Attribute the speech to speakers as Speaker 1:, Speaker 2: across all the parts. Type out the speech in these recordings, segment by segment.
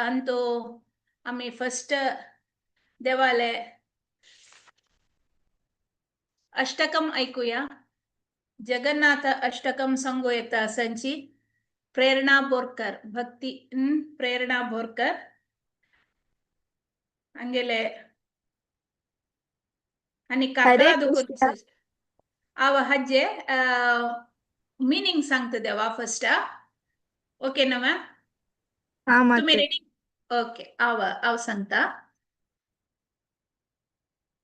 Speaker 1: अंतू आमी फर्स्ट देवाले अष्टकम ऐकूया. जगन्नाथ अष्टकम सांगू येता संची प्रेरणा बोरकर, भक्ती प्रेरणा बोरकर हंगेले आणि
Speaker 2: हरे
Speaker 1: कार्कळा
Speaker 2: कृष्ण.
Speaker 1: आव हज्जे मीनिंग सांगता देवा फर्स्ट. ओके ना मॅम?
Speaker 2: हा.
Speaker 1: तुम्ही
Speaker 2: माते.
Speaker 1: रेडी? ओके, आव हांव सांगता.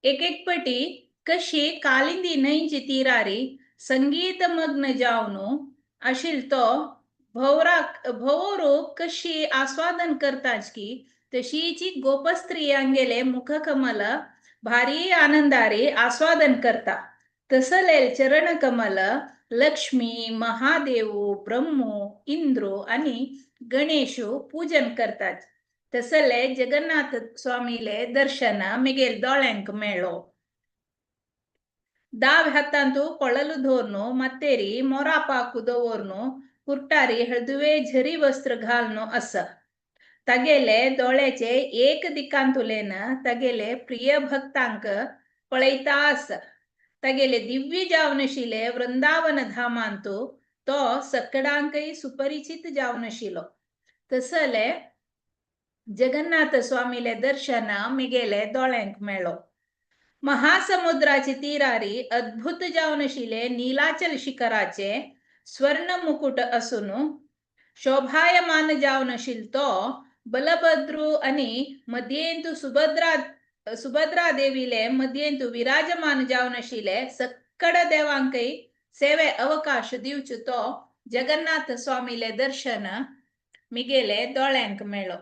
Speaker 1: एक एक पटी कशी कालिंदी न्हंयची तिरारी संगीतमग्न जावन आशिल तो भोवराक भोवरो कशी आस्वादन करताच की तशीची गोपस्त्रियांगेले मुखकमल भारी आनंदारी आस्वादन करता. तसले चरणकमल लक्ष्मी, महादेव, ब्रह्मो, इंद्रो आणि गणेशो पूजन करतात. तसले जगन्नाथ स्वामीले दर्शन मिगेल दोळ्यांक मेळो. दाव हातांतु ಕೊಳಲು धोरನು, ಮತ್ತೇರಿ ಮೊರಾಪಾಕು ದವೋರ್ನು, कुर्टारी हळदुवे झरी वस्त्र घालनो अस. तागेले दोळ्याचे एक दिकांतुलेन तागेले प्रिय भक्तांक पळयता आस. तागेले दिव्य जावनशिले वृंदावन धामांतु तो सकडांकय सुपरिचित जावनशिलो. तसले जगन्नाथ स्वामीले दर्शन मिगेले दोळ्यांक मेळो. महासमुद्राचे तीरारी अद्भुत जावनशिले नीलाचल शिखराचे स्वर्ण मुकुट असून शोभायमान जावनशील तो बलभद्रू आणि मध्येंतु सुभद्रा सुभद्रा देवीले मध्येंतु विराजमान जावनशिले सक्कड देवांकय सेवे अवकाश दिवचो तो जगन्नाथ स्वामीले दर्शन मिगेले दोळ्यांक मेळो.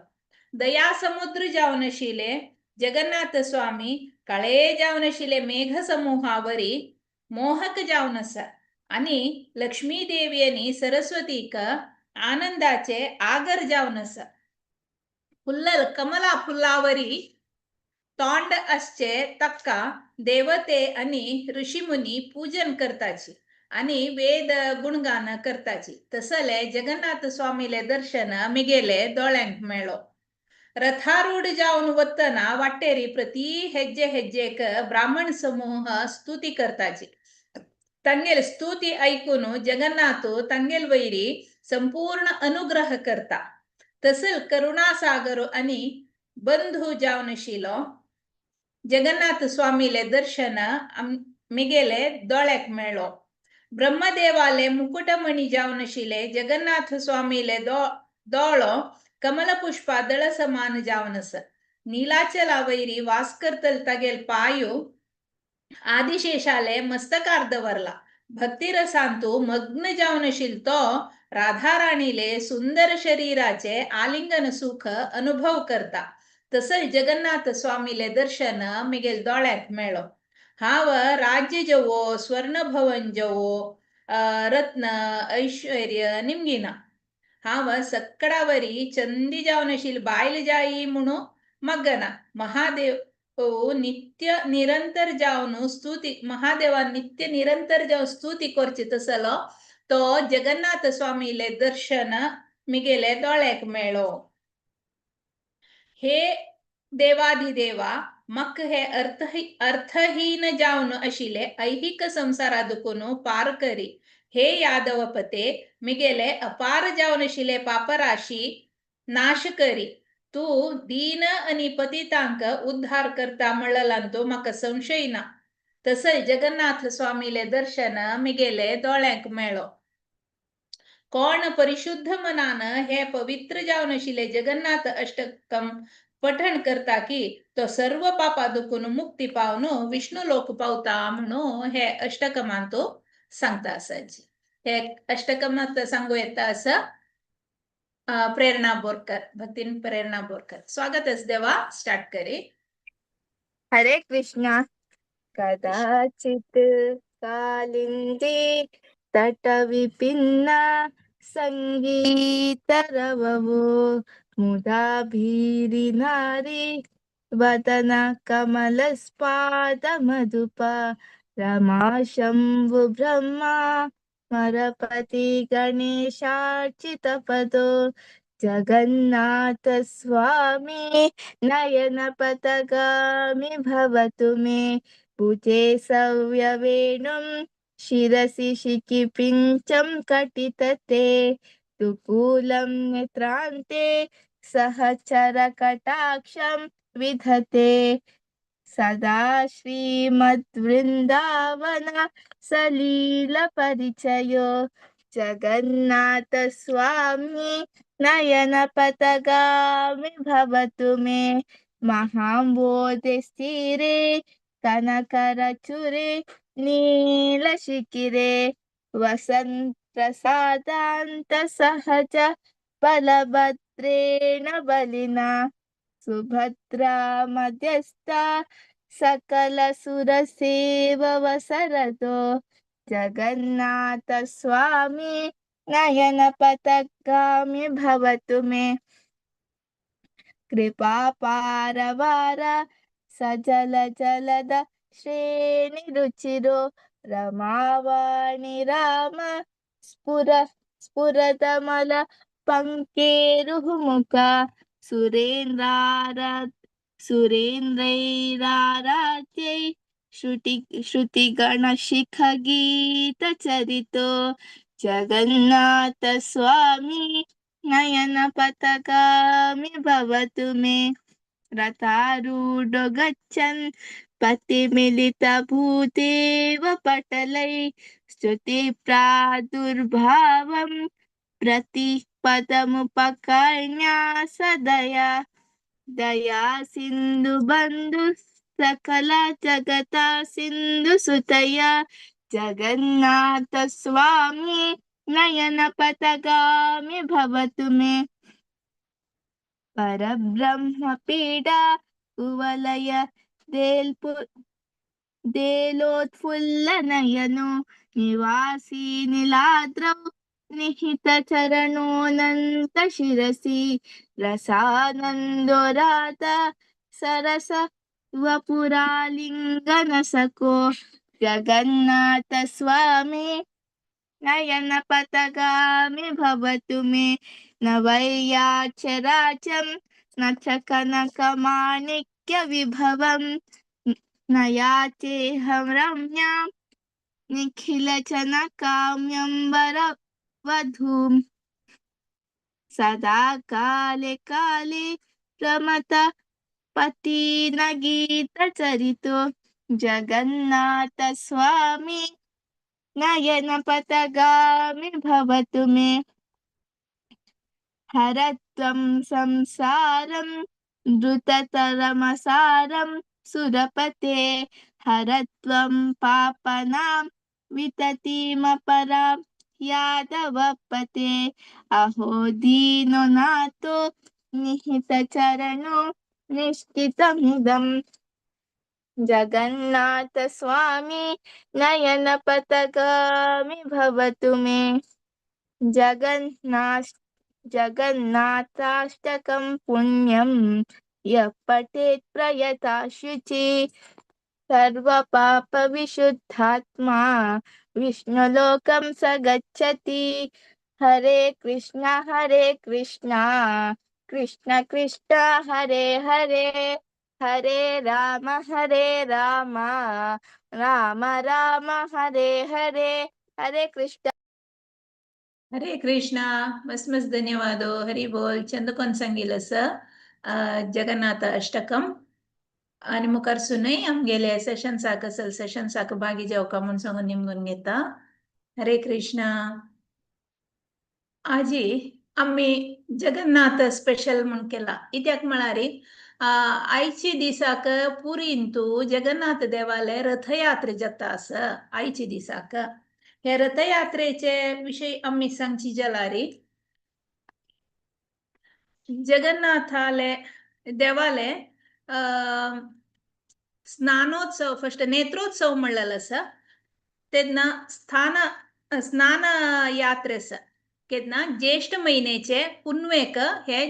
Speaker 1: दया समुद्र जावनशिले जगन्नाथ स्वामी काळे जावनशिले मेघ समूहावरी मोहक जावन आसा आणि लक्ष्मी देवी आणि सरस्वतीक आनंदाचे आगर जावन आसा. फुल्लल कमला फुल्लावरी तोंड असचे तक्का देवते आणि ऋषीमुनी पूजन करताची आणि वेद गुणगान करताची. तसले जगन्नाथ स्वामीले दर्शन मिगेले दोळ्यांक मेळो. रथारूढ जावन वतना वाटेरी प्रति हेज्जे हेज्जेक ब्राह्मण समूह स्तुती करताची. तांगेल स्तुती ऐकून जगन्नाथ तांगेल वैरी संपूर्ण अनुग्रह करता. तसल करुणासागर आणि बंधू जावनशिलो जगन्नाथ स्वामीले दर्शन मिगेले दोळ्याक मेळो. ब्रह्मदेवाले मुकुटमणी जावनशिले जगन्नाथ स्वामीले दोळो कमलपुष्पा दळ समान जावनस. नीलाचला वैरी वास करतल तागेल पायु आदिशेषाले मस्तकार दवरला. भक्तिरसांतु मग्न जावनशील तो राधाराणीले सुंदर शरीराचे आलिंगन सुख अनुभव करता. तसं जगन्नाथ स्वामीले दर्शन मिगेल दोळ्याक मेळो. हांव राज्य जवो, स्वर्णभवन जवो, रत्न ऐश्वर्य निमगिना. हांव सक्कडावरी चंदी जावनशील बायल जाई म्हणू मग्गना. महादेव नित्य निरंतर जावन स्तुती, महादेवान नित्य निरंतर जावन स्तुती करची तसलो तो जगन्नाथ स्वामीले दर्शन मिगेले दोळ्याक मेळो. हे देवाधिदेवा, मक हे अर्थ अर्थहीन जावन आशिल्ले ऐहिक संसारा दुखून पार करी. हे यादवपते, मिगेले अपार जावन आशिल्ले पापराशी नाश करी. तूं दीन आणि पतितांक उद्धार करता म्हणलांतु म्हाका संशय ना. तसय जगन्नाथ स्वामीले दर्शन मिगेले दोळ्यांक मेळो. कोण परिशुद्ध मनान हे पवित्र जावन आशिल्ले जगन्नाथ अष्टकम पठण करता की तो सर्व पापा दुखून मुक्ती पावन विष्णू लोक पावता म्हणून हे अष्टकमान तो सांगता आसाची. हे अष्टकमात सांगू येता असं प्रेरणा बोरकर, भक्तीन प्रेरणा बोरकर. स्वागत देवा, स्टार्ट करी.
Speaker 2: हरे कृष्णा. कदाचित् कालिन्दी तटविपिन्न सङ्गीतरववो मुदा भीरिनारी वदन कमलस्पादमधुप रमा शम्भु ब्रह्मा मरपति गणेशार्चितपदो. जगन्नाथ स्वामी नयन पथगामि भवतु मे। भुजे सव्यवेणुं शिरसि शिखिपिञ्चं कटितते तुकूलं नेत्रान्ते सहचरकटाक्षं विधते। सदा श्रीमद्वृन्दावन सलीलपरिचयो जगन्नाथ स्वामी नयन पथगामि भवतु मे। महाम्बोधिस्थिरे कनकरचुरे नीलशिखिरे वसन्त सहज बलभद्रेण बलिना सुभद्रा मध्यस्था सकलसुरसेववसरदो जगन्नाथ स्वामी नयन पथगामि भवतु मे। कृपा पारवार सजल जलद श्रेणि रुचिरो रमावाणि राम स्फुर स्फुरतमल पंकेरुमुख सुरेन्द्रार सुरेन्द्रैराराध्यै श्रुति श्रुतिगणशिख गीतचरितो जगन्नाथ स्वामी नयन पथगामि भवतु मे। रथारूढो गच्छन् पतिमिलितभूदेव पटलै स्तुति प्रादुर्भावं प्रतिपदमुपकर्ण्या सदया दया सिन्धु बन्धु सकल जगता सिन्धु सुतया जगन्नाथ स्वामी नयन पथगामि भवतु मे। परब्रह्म पीडा कुवलय देल्पु देलोत्फुल्ल नयनो निवासी नीलाद्रौ निहित चरणोऽनन्त शिरसि रसानन्दो राधा सरस वपुरालिङ्गनसको जगन्नाथ स्वामी नयन पथगामि भवतु मे। न वैयाचराचं न च कनकमाणिक्यविभवं न याचेऽहं रम्यां निखिलजनकाम्यं वरवधूं। सदा काले काले प्रमत पतिनगीतचरितो जगन्नाथ स्वामी नयन पथगामि भवतु मे। हरत्वं संसारं द्रुततरमसारं सुरपते हरत्वं पापनां विततिमपरां यादवपते। अहो दीनो नाथो निहितचरणो निश्चितमिदं जगन्नाथ स्वामी नयन पथगामि भवतु मे। जगन्नाथ जगन्नाथाष्टकं पुण्यं यः पठेत् प्रयता शुचि सर्वपापविशुद्धात्मा विष्णुलोकं स गच्छति। हरे कृष्ण कृष्ण कृष्ण हरे हरे हरे राम राम राम हरे हरे। हरे कृष्ण।
Speaker 1: हरे कृष्णा. मस्त मस्त धन्यवाद. हरी बोल. चंद कोण सांगील असं जगन्नाथ अष्टकम आणि मुखार सुनय आमगेले सेशन्साक असल सेशन्साक भागी जावका म्हूण सांगून निमगून घेता. हरे कृष्णा. आजी आमी जगन्नाथ स्पेशल म्हूण केला कित्याक म्हळ्यार आयचे दिसाक पुरींतू जगन्नाथ देवाले रथयात्रा जाता आसा. आयचे दिसाक हे रथयात्रेचे विशय आमी सांगची जाल्यार जगन्नाथाले देवाले स्नानोत्सव फस्ट नेत्रोत्सव म्हणलेलो आसा तेन्ना स्थान स्नान यात्रा आसा केन्ना ज्येष्ठ म्हयन्याचे पुनवेक हे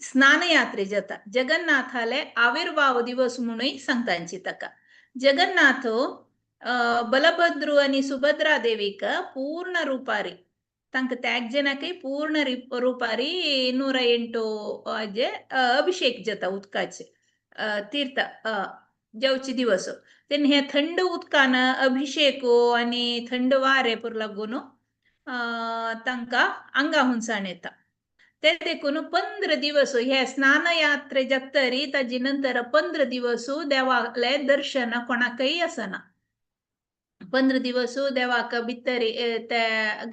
Speaker 1: स्नान यात्रे जाता. जगन्नाथाले आविर्भाव दिवस म्हणूय सांगतांची ताका. जगन्नाथ बलभद्र आनी सुभद्रा देवीक पूर्ण रुपारी तांकां त्यागजनाकय पूर्ण रुपारी 108 जे अभिषेक जाता उदकाचे तीर्थ जेवचे दिवस. तेन्ना हे थंड उदकान अभिषेक आनी थंड वारें पुरो लागून तांकां आंगा हुनसाण येता. ते देखून 15 दिवस हे स्नान यात्रे जातरी ताजे नंतर 15 दिवस देवाले दर्शन कोणाकय आसना. 15 दिवस देवाक भितरी ते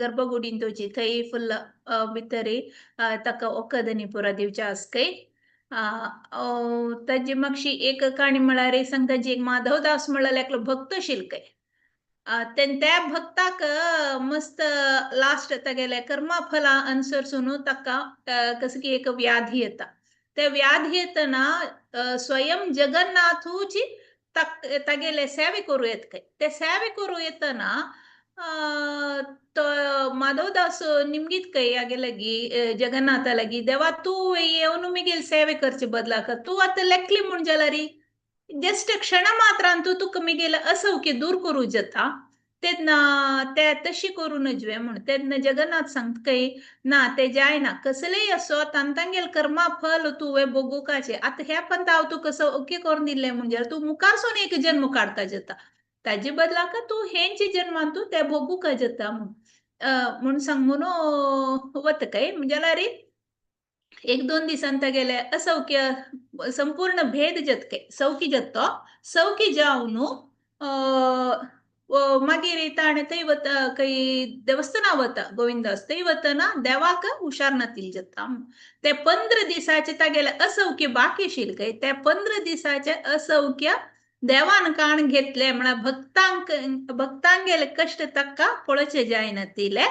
Speaker 1: गर्भगुडीन वची थंय फुल्ल भितरी ताका वखदनी पुरा दिवचे आसकय. ताजी मातशी एक काणी म्हळ्यार सांगता जी एक माधवदास म्हणलेलो एकलो भक्त आशिल्लो. त्या भक्ताक मस्त लास्ट तागेले कर्मा फला अनुसरसून ताका कसं की एक व्याधी येता. त्या व्याधी येतना स्वयं जगन्नाथूची तागेले सेवे करूं येत काय. ते सेवे करूं येतना तो माधवदास निमगीत काय हागे लागी जगन्नाथा लागी, देवा तूं येवन मिगेल सेवे करचे बदलाक तूं आतां लेखली म्हूण जाल्यार जस्ट क्षण मात्रान तूं तुका मिगेल असौख्य दूर करूं जाता. तेन्ना ते तशी करूं नजवे म्हूण. तेन्ना जगन्नाथ सांगता काय ना ते जायना, कसलेय असो तांगेल कर्मा फल तुवें भोगुकाचे. आतां ह्या पंता हांव तुका सौख्य करून दिल्लें म्हणजे तूं मुखारसून एक जन्म काडका जाता, ताजे बदलाक तूं हेंचे जन्मान तूं ते भोगुका जाता म्हूण म्हूण सांगून वता काय. जाल्यार 1-2 दिसान तागेले असौख्य संपूर्ण भेद जातके सौखी जातो. सौखी जावन मागीर ताणें थंय वता खंय देवस्थाना वता गोविंदास, थंय वतना देवाक हुशार नातील जाता. ते 15 दिसाचे तागेले असौख्य बाकी आशिल्लें काय ते 15 दिसाचे असौख्य देवान काण घेतले म्हळ्यार भक्तांक भक्तांगेले कश्ट ताका पळोवचे जायनातिले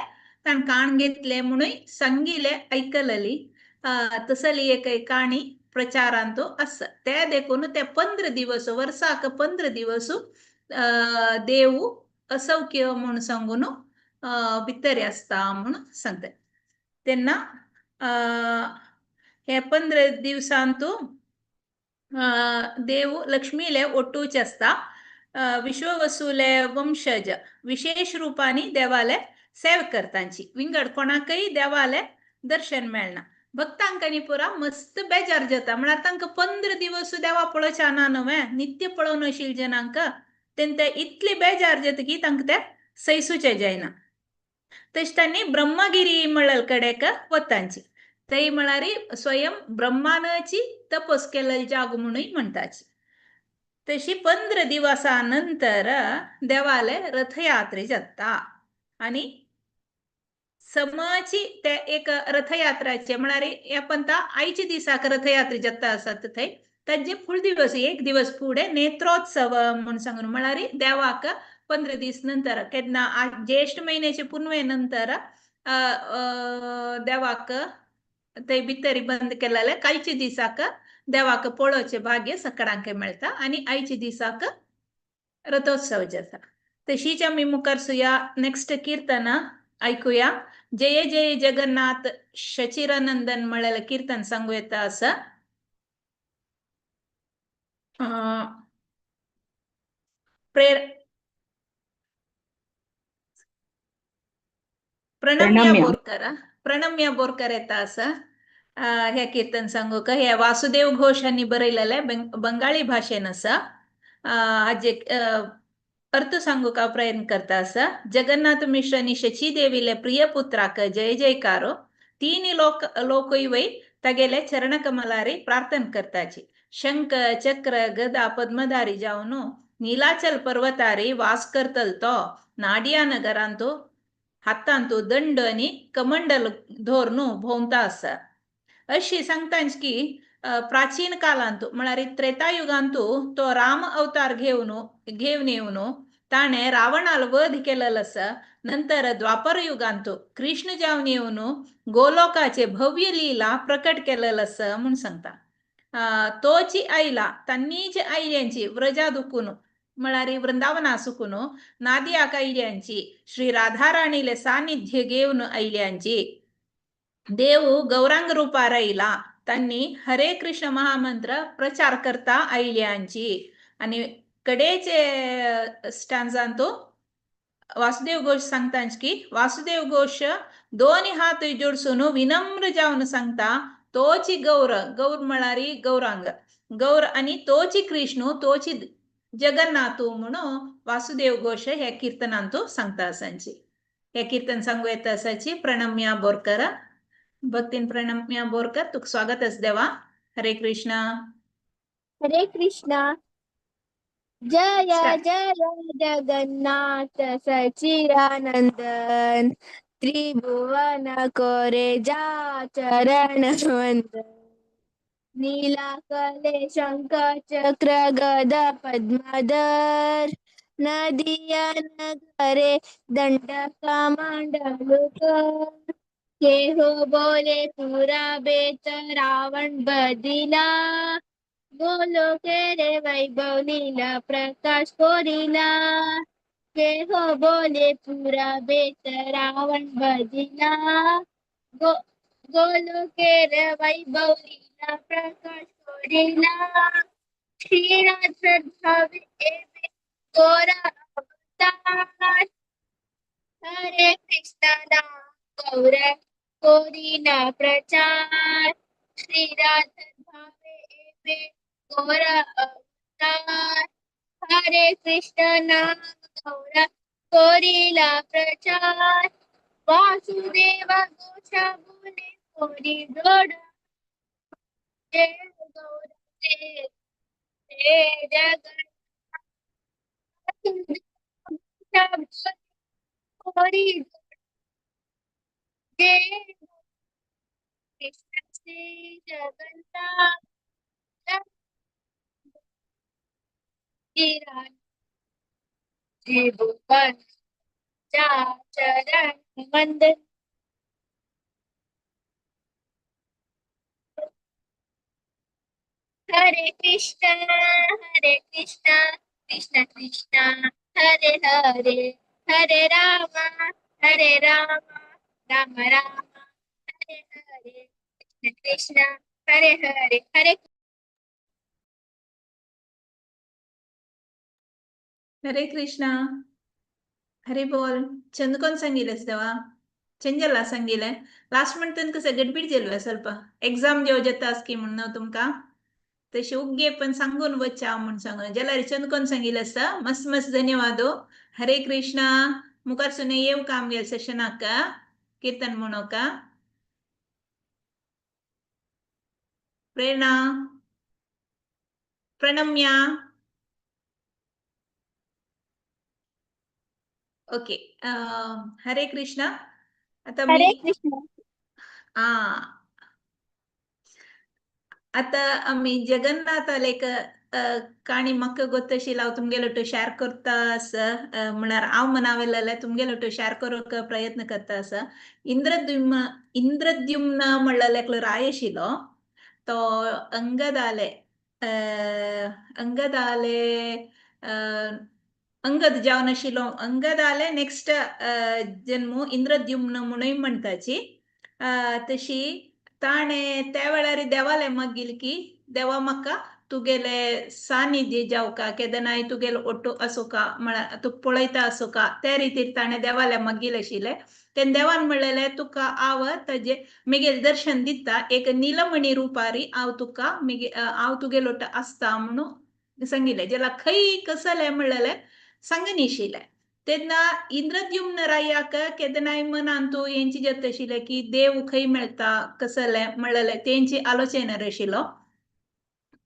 Speaker 1: ताण काण घेतले म्हणून सांगिले आयकलली. तसली एक काणी प्रचारांत आसा. ते देखून ते 15 दिवस वर्साक 15 दिवस देव असौख्य म्हूण सांगून भितर आसता म्हूण सांगता. तेन्ना हे 15 दिवसांतू देव लक्ष्मीले ಒಟ್ಟೂಚೆ आसता. विश्ववसुले वंशज विशेष रुपांनी देवाले सेव करतांची विंगड कोणाकय देवाले दर्शन मेळना. भक्तांक आनी पुरा मस्त बेजार जाता म्हळ्यार तांकां 15 दिवस देवा पळोवचे ना न्हय, नित्य पळोवन आशिल्ले जनांक तेन्ना ते इतले बेजार जाता की तांकां ते सैसूचे जायना. तशें तांणी ब्रह्मगिरी म्हणलेले कडेक वतांची थंय म्हळ्यार स्वयं ब्रह्मानाची तपस केलेली जागो म्हणून म्हणटाची. तशी 15 दिवसा नंतर देवाले रथयात्रे जाता आनी समाची ते एक रथयात्राचे म्हळ्यार ह्या पंता आयच्या दिसाक रथयात्रा जाता आसा थंय ताजे फुल दिवस एक दिवस फुडें नेत्रोत्सव म्हूण सांगून म्हळ्यार देवाक 15 दीस नंतर केन्ना ज्येष्ठ म्हयन्याचे पुनवे नंतर देवाक थंय भितर बंद केलेले कालच्या दिसाक देवाक पळोवचें भाग्य सकाळांक मेळटा आनी आयच्या दिसाक रथोत्सव जाता. तशीच आमी मुखार सुया नेक्स्ट कीर्तन ऐकूया. जय जय जगन्नाथ शचिरानंदन म्हणलेलं कीर्तन सांगू येता असं. प्रेर प्रणम्या बोरकर, प्रणम्या बोरकर येता असं हे कीर्तन सांगू का. हे वासुदेव घोष यांनी बरयलेले बंगाली भाशेन आसा. हाजे अर्थ सांगू का प्रयत्न करता आसा. जगन्नाथ मिश्र आनी शची देवीले प्रिय पुत्राक जय जयकारो तीन लोक लोकय वय तागेले चरणकमलारी प्रार्थना करताची. शंख चक्र गदा पद्मधारी जावन नीलाचल पर्वतारी वास करतल तो नाडिया नगरांतु हातांतु दंड आनी कमंडल धोरनु भोंवता आसा. अशी सांगतांच की प्राचीन कालांतु म्हळ्यार त्रेतायुगांतु तो राम अवतार घेवन घेवन येवन ताणें रावणाल वध केलेलो आसा. नंतर द्वापर युगांतु कृष्ण जावन येवन गोलोकाचे भव्य लीला प्रकट केलेलो आसा म्हूण सांगता. तोची आयला तांणी आयल्यांची व्रजा दुखून म्हळ्यार वृंदावना सुकून नादियाक आयल्यांची श्री राधाराणीले सानिध्य घेवन आयल्यांची देव गौरांग रूपार आयला तांणी हरे कृष्ण महामंत्र प्रचार करता आयल्यांची. आनी कडेचे स्टांजांतु वासुदेव घोष सांगता की वासुदेव घोष दोनी हात जोडसून विनम्र जावन सांगता तोची गौर, गौर म्हळ्यार गौरांग, गौर आनी तोची कृष्णू तोची जगन्नाथू म्हणून वासुदेव घोष हे कीर्तनांतू सांगता आसांची. हे कीर्तन सांगू येता आसाची प्रणम्या बोरकर. भक्तीन प्रणम्या बोरकर, तुका स्वागत आस देवा. हरे कृष्णा.
Speaker 2: हरे कृष्णा. जय
Speaker 1: स्टार्ट.
Speaker 2: जय जगन्नाथ सचिदानंदन, त्रिभुवन कोरे जा चरण वंदन. नीलाकले शंख चक्र गद पद्मधर, नदिया नगरे दंड कमांडलुकर. केहो बोले पुरा बेत रावण बदिला, बोलो केरे वैभव लीला प्रकाश कोरिला. केहो बोले पुरा बेत रावण बदिला, गो गोलो केरे वैभव लीला प्रकाश कोरिला. श्रीराज भावे एवे गोरा अवतार, हरे कृष्ण नाम गौर कोरिला प्रचार. श्रीराध भावे एवे गौर अवतार, हरे कृष्ण नाम गौर कोरिला प्रचार. वासुदेव घोष बोले कोरी जोड, जय गौर जय जय जगन्नाथ. कोरी जय कृष्ण श्री जगन्नाथ त्रिभुवन चरण वंदन. हरे कृष्ण हरे कृष्ण कृष्ण कृष्ण हरे हरे, हरे राम हरे राम राम राम हरे हरे, कृष्ण कृष्ण हरे हरे हरे.
Speaker 1: हरे कृष्णा. हरे बोल. चंद कोण सांगितलंस देवा? चंजला सांगितलं. लास्ट म्हणतन कसं गडबीड जेलवे ಸ್ವಲ್ಪ. एक्झाम जेव जाता की म्हणून तुमका तशी उग्गे पण सांगून वच्चा म्हणून सांगून ज्याला चंद कोण सांगितलं असता. मस्त मस्त धन्यवाद हो. हरे कृष्णा. मुखार सुने येव काम गेल सेशनाक कीर्तन म्हणोका. प्रेरणा, प्रणम्या. ओके, हरे कृष्णा. आता
Speaker 2: हरे
Speaker 1: मी
Speaker 2: कृष्ण.
Speaker 1: आ आता आमी जगन्नाथाले एक काणी म्हाका गोत्तशील हांव तुमगेलो शेअर करता आसा. म्हळ्यार हांव मनावेलें तुमगेलो शेअर करूंक प्रयत्न करता आसा. इंद्रद्युम्न इंद्रद्युम्न म्हणलेलो एकलो राय आशिल्लो. तो अंगदाले अंगदाले अंगद जावन आशिल्लो. अंगदाले नेक्स्ट जन्मू इंद्रद्युम्न म्हणूय म्हणटाची. तशी ताणें त्या वेळार देवाले मागील की देवा म्हाका तुगेले सानिध्य जावका, केदनाय तुगेलो ओट्टू आसूका, म्हळ्यार तुका पळयता आसूका. त्या रितीर ताणें देवाले मागील आशिल्लें. तेन्ना देवान म्हणलेलें तुका हांव ताजें म्हगेलें दर्शन दिता, एक निलमणी रुपारी हांव तुका हांव तुगेलो आसता म्हणून सांगिल्लें. ज्याला खंय कसलें म्हणलेलें सांगनाशिल्लें. तेन्ना इंद्रद्युम्न रायाक केदनाय मनान तूं हेंची जाता आशिल्लें की देव खंय मेळटा कसलें म्हणलेलें तेंची आलोचना आशिल्लो.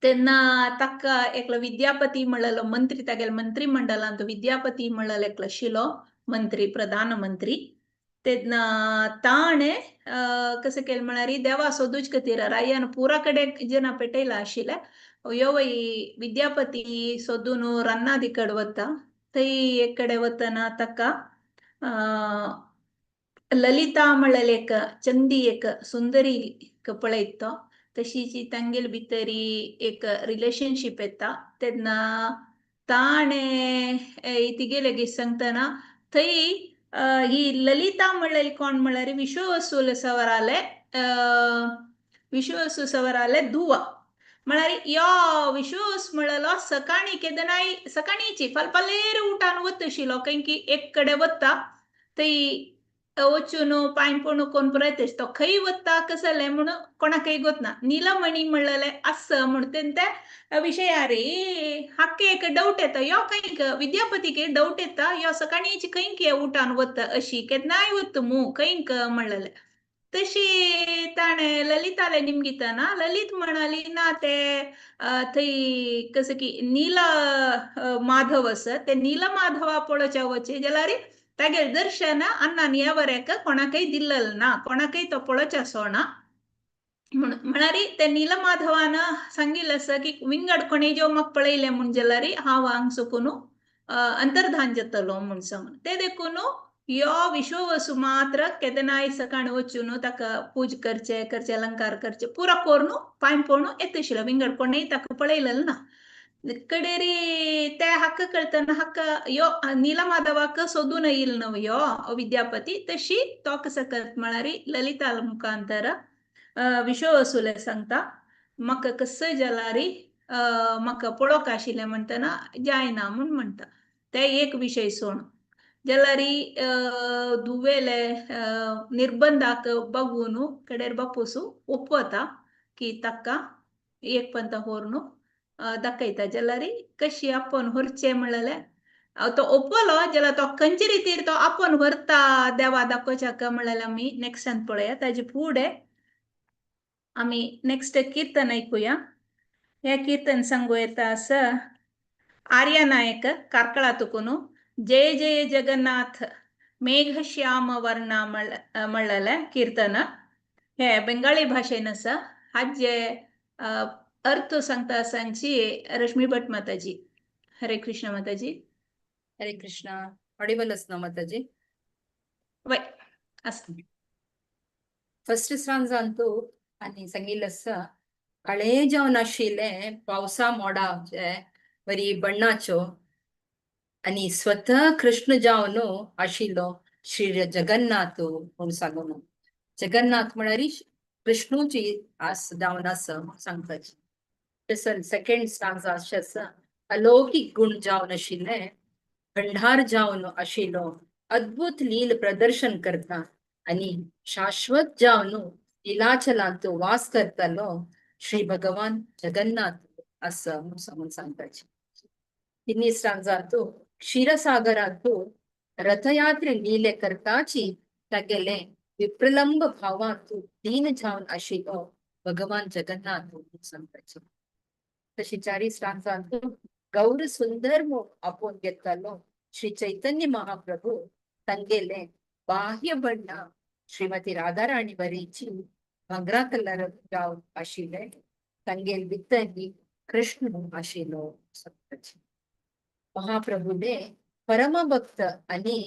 Speaker 1: तेन्ना ताका एकलो विद्यापती म्हणलेलो मंत्री, तागेल्या मंत्रीमंडळांत विद्यापती म्हणलेलो एकलो आशिल्लो मंत्री, प्रधानमंत्री. तेन्ना ताणें कशें केलें म्हळ्यार देवा सोदूच खातीर रायान पुरा कडेन जना पेटयला आशिल्लें. यो विद्यापती सोदून रन्नादी कडेन वता. थंय एक कडेन वतना ताका ललिता म्हणलेली एक चंदी एक सुंदरी पळयता. तशीची तांगेले भितरी एक रिलेशनशीप येता. तेन्ना ताणें तिगेले सांगतना थंय ही ललिता म्हणलेली कोण म्हणल्यार विश्ववसू सवराले विश्ववसू सवराले दुवा. म्हळ्यार यो विश्वस म्हणलो सकाळी केदनाय सकाळीची फालपालेर उठान वतशिलो खंय एक कडेन वता थंय वचून पांय पणू कोण पुरायत तो खंय वता कसलें म्हणून कोणाकय गोतना नीलमणी म्हणलेलें आसा म्हण ते विशयारी हाके एक डाऊट येता यो खंय विद्यापतीक डाऊट येता यो सकाळीची खंय उठान वता अशी केन्नाय वत मू खंय म्हणलेलें. तशी ताणें ललिताले निमगितना ललित म्हणाली ना ते थंय कसं की नील माधव आसा ते नील माधवा पळोवच्या वचे जाल्यार तागेर दर्शन अन्नान ह्या बऱ्याक कोणाकय दिल्लल ना कोणाकय तो पळोवच्या सोना म्हण म्हळ्यार ते नीलमाधवान सांगिल्लें आसा की विंगड कोणी ज्यो म्हाका पळयलें म्हूण जाल्यार हांव हांग सकून अंतर्धान जातलो म्हूण सांगून ते देखून यो विश्ववसु मात्र केदनाय सकाळ वचून ताका पूज करचे करचे अलंकार करचे पुरा करून पांय पळोवन येतशिलो विंगड कोणेय ताका पळयलें ना. कडेरी ते हाका कळतना हाका यो नीलमाधवाक सोदून येईल न्हू यो विद्यापती तशी तो कसं करत म्हळ्यार ललिता मुखांतर विश्ववसुले सांगता म्हाका कसं जाल्यार म्हाका पळोवंक आशिल्लें म्हणटना जायना म्हूण म्हणटा ते एक विशय सोड जाल्यार धुवेले निर्बंधाक बगून कडेर बापूस ಒಪ್ಪता की ताका एक पंत व्हरून दाखयता जाल्यार कशी आपोवन व्हरचें म्हणलें तो ओपलो जाल्यार तो खंयचे रितीर तो आपोवन व्हरता देवा दाखोवच्याक म्हणलें आमी नेक्स्टान पळया. ताजे फुडें आमी नेक्स्ट कीर्तन ऐकूया. हे कीर्तन सांगू येता आसा आर्य नायक कार्कळा तुकून जय जय जगन्नाथ मेघश्याम वर्णा म्हणलेलें कीर्तन. हे बेंगाळी भाशेन आसा. हाजे अर्थ सांगता आसांची रश्मी भट माताजी. हरे कृष्ण माताजी.
Speaker 3: हरे कृष्णा. ऑडिबल ना माताजी?
Speaker 1: वय आसा.
Speaker 3: फर्स्ट स्टांजांतू आनी सांगिल्लें आसा काळे जावन आशिल्लें पावसा मोडाचे बरी बण्णाच्यो आनी स्वतः कृष्ण जावन आशिल्लो श्री जगन्नाथ म्हूण सांगून. जगन्नाथ म्हळ्यार कृष्णूची आस जावन आसा म्हूण सांगताची. तसो सेकंड स्टांजा अशें आसा अलौकीक गुण जावन आशिल्लें भंडार जावन आशिल्लो अद्भुत लील प्रदर्शन करता आनी शाश्वत जावन लीलाचलांत वास करतालो श्री भगवान जगन्नाथ आसा म्हूण सांगून सांगताची. तिन्ही स्टांजांतू क्षीरसागरांतू रथयात्रे लीले करताची तागेले विप्रलंब भावांतू दीन जावन आशिल्लो भगवान जगन्नाथ म्हूण सांगताची. तशी चारी स्टांजांतू गौर सुंदर म्हूण आपोवन घेतालो श्री चैतन्य महाप्रभू तांगेले बाह्य बण्ण श्रीमती राधाराणी बरीची भांगरा कलर जावन आशिल्ले तांगेल भितरली कृष्ण आशिल्लो सांगताची. महाप्रभूले परमभक्त आनी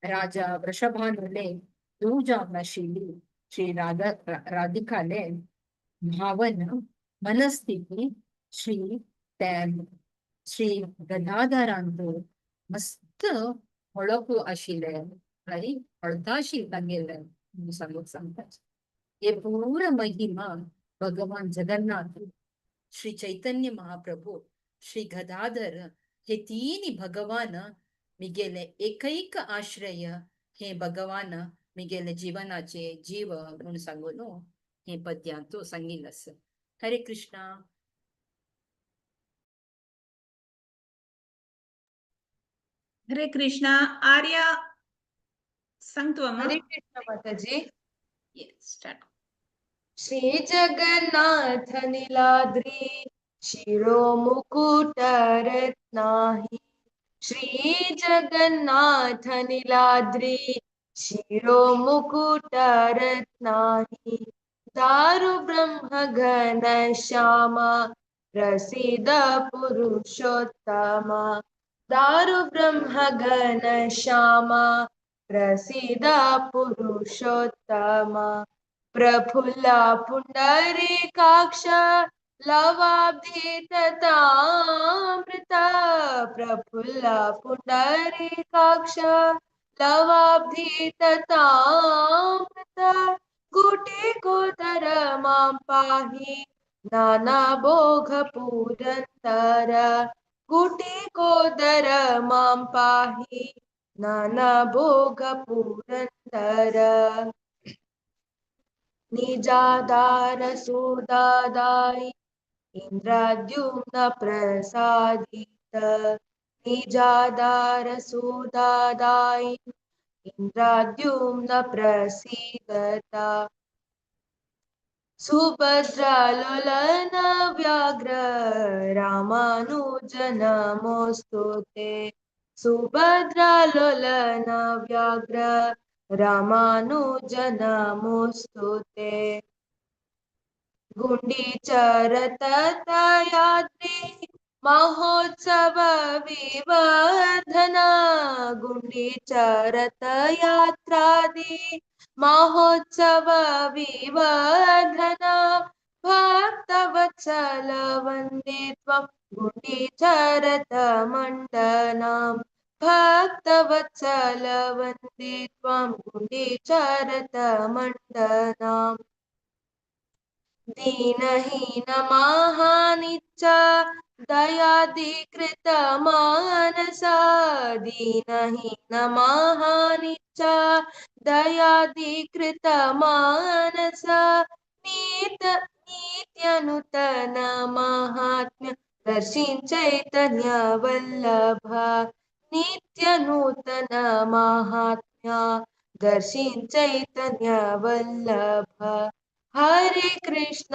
Speaker 3: राजा वृषभानुले धूव जावन आशिल्ली श्री राधा राधिकाले भावन मनस्थिती श्री श्री गदाधरांतू मस्त वळख आशिल्ले आनी कळता आशिल्लें तांगेलें म्हूण सांगूंक सांगता. हे पूरा महिमा भगवान जगन्नाथ श्री चैतन्य महाप्रभू श्री गदाधर हे तीन भगवान मिगेले एकैक आश्रय हे भगवान मिगेले जीवनाचे जीव म्हणून सांगून हे पद्यांतू सांगिल्लें आसा. हरे कृष्णा.
Speaker 1: हरे कृष्णा. आर्या सांगतो अम्मा.
Speaker 4: हरे कृष्ण माताजी.
Speaker 1: Yes, start.
Speaker 4: Shri Jagannath Niladri शिरो मुकुट रत्नाही. श्री जगन्नाथ नीलाद्री शिरो मुकुट रत्नाही. दारु ब्रह्म घन श्यामा प्रसिद्ध पुरुषोत्तमा. दारु ब्रह्म घन श्यामा प्रसिद्ध पुरुषोत्तमा. प्रफुल्ला पुंडरीकाक्ष लवाब्धि तथामृता. प्रफुल्ला पुंडरीकाक्ष लवाब्धि तथामृता. गुटी कोतर मां पाहि नाना भोग पुरंदर गुटिकोदर मां पाहि नाना भोग पुरंदर। निजादार सुदादायि इंद्रद्युम्न प्रसादित निजादार सुदादायि इंद्रद्युम्न प्रसीदता। सुभद्रालोलन व्याघ्र रामानुज नमोऽस्तु ते सुभद्रालोलन व्याघ्र रामानुज नमोऽस्तु ते। गुण्डीचरतयाद्रि महोत्सव विवर्धना गुण्डीचरतयात्रादि महोत्सव विवर्धना भक्तवत्सल वन्दे त्वं गुण्डीचरतमण्डनां भक्तवत्सल वन्दे त्वं गुण्डीचरतमण्डनाम्। दीनहीन महानिच्चा दयाधिकृत मानसा दीनहीन महानिच्चा दयाधिकृत मानसा नीत नित्यनूतन महात्म्य दर्शिं चैतन्य वल्लभ नित्यनूतन महात्म्य दर्शिं चैतन्य वल्लभ। हरे कृष्ण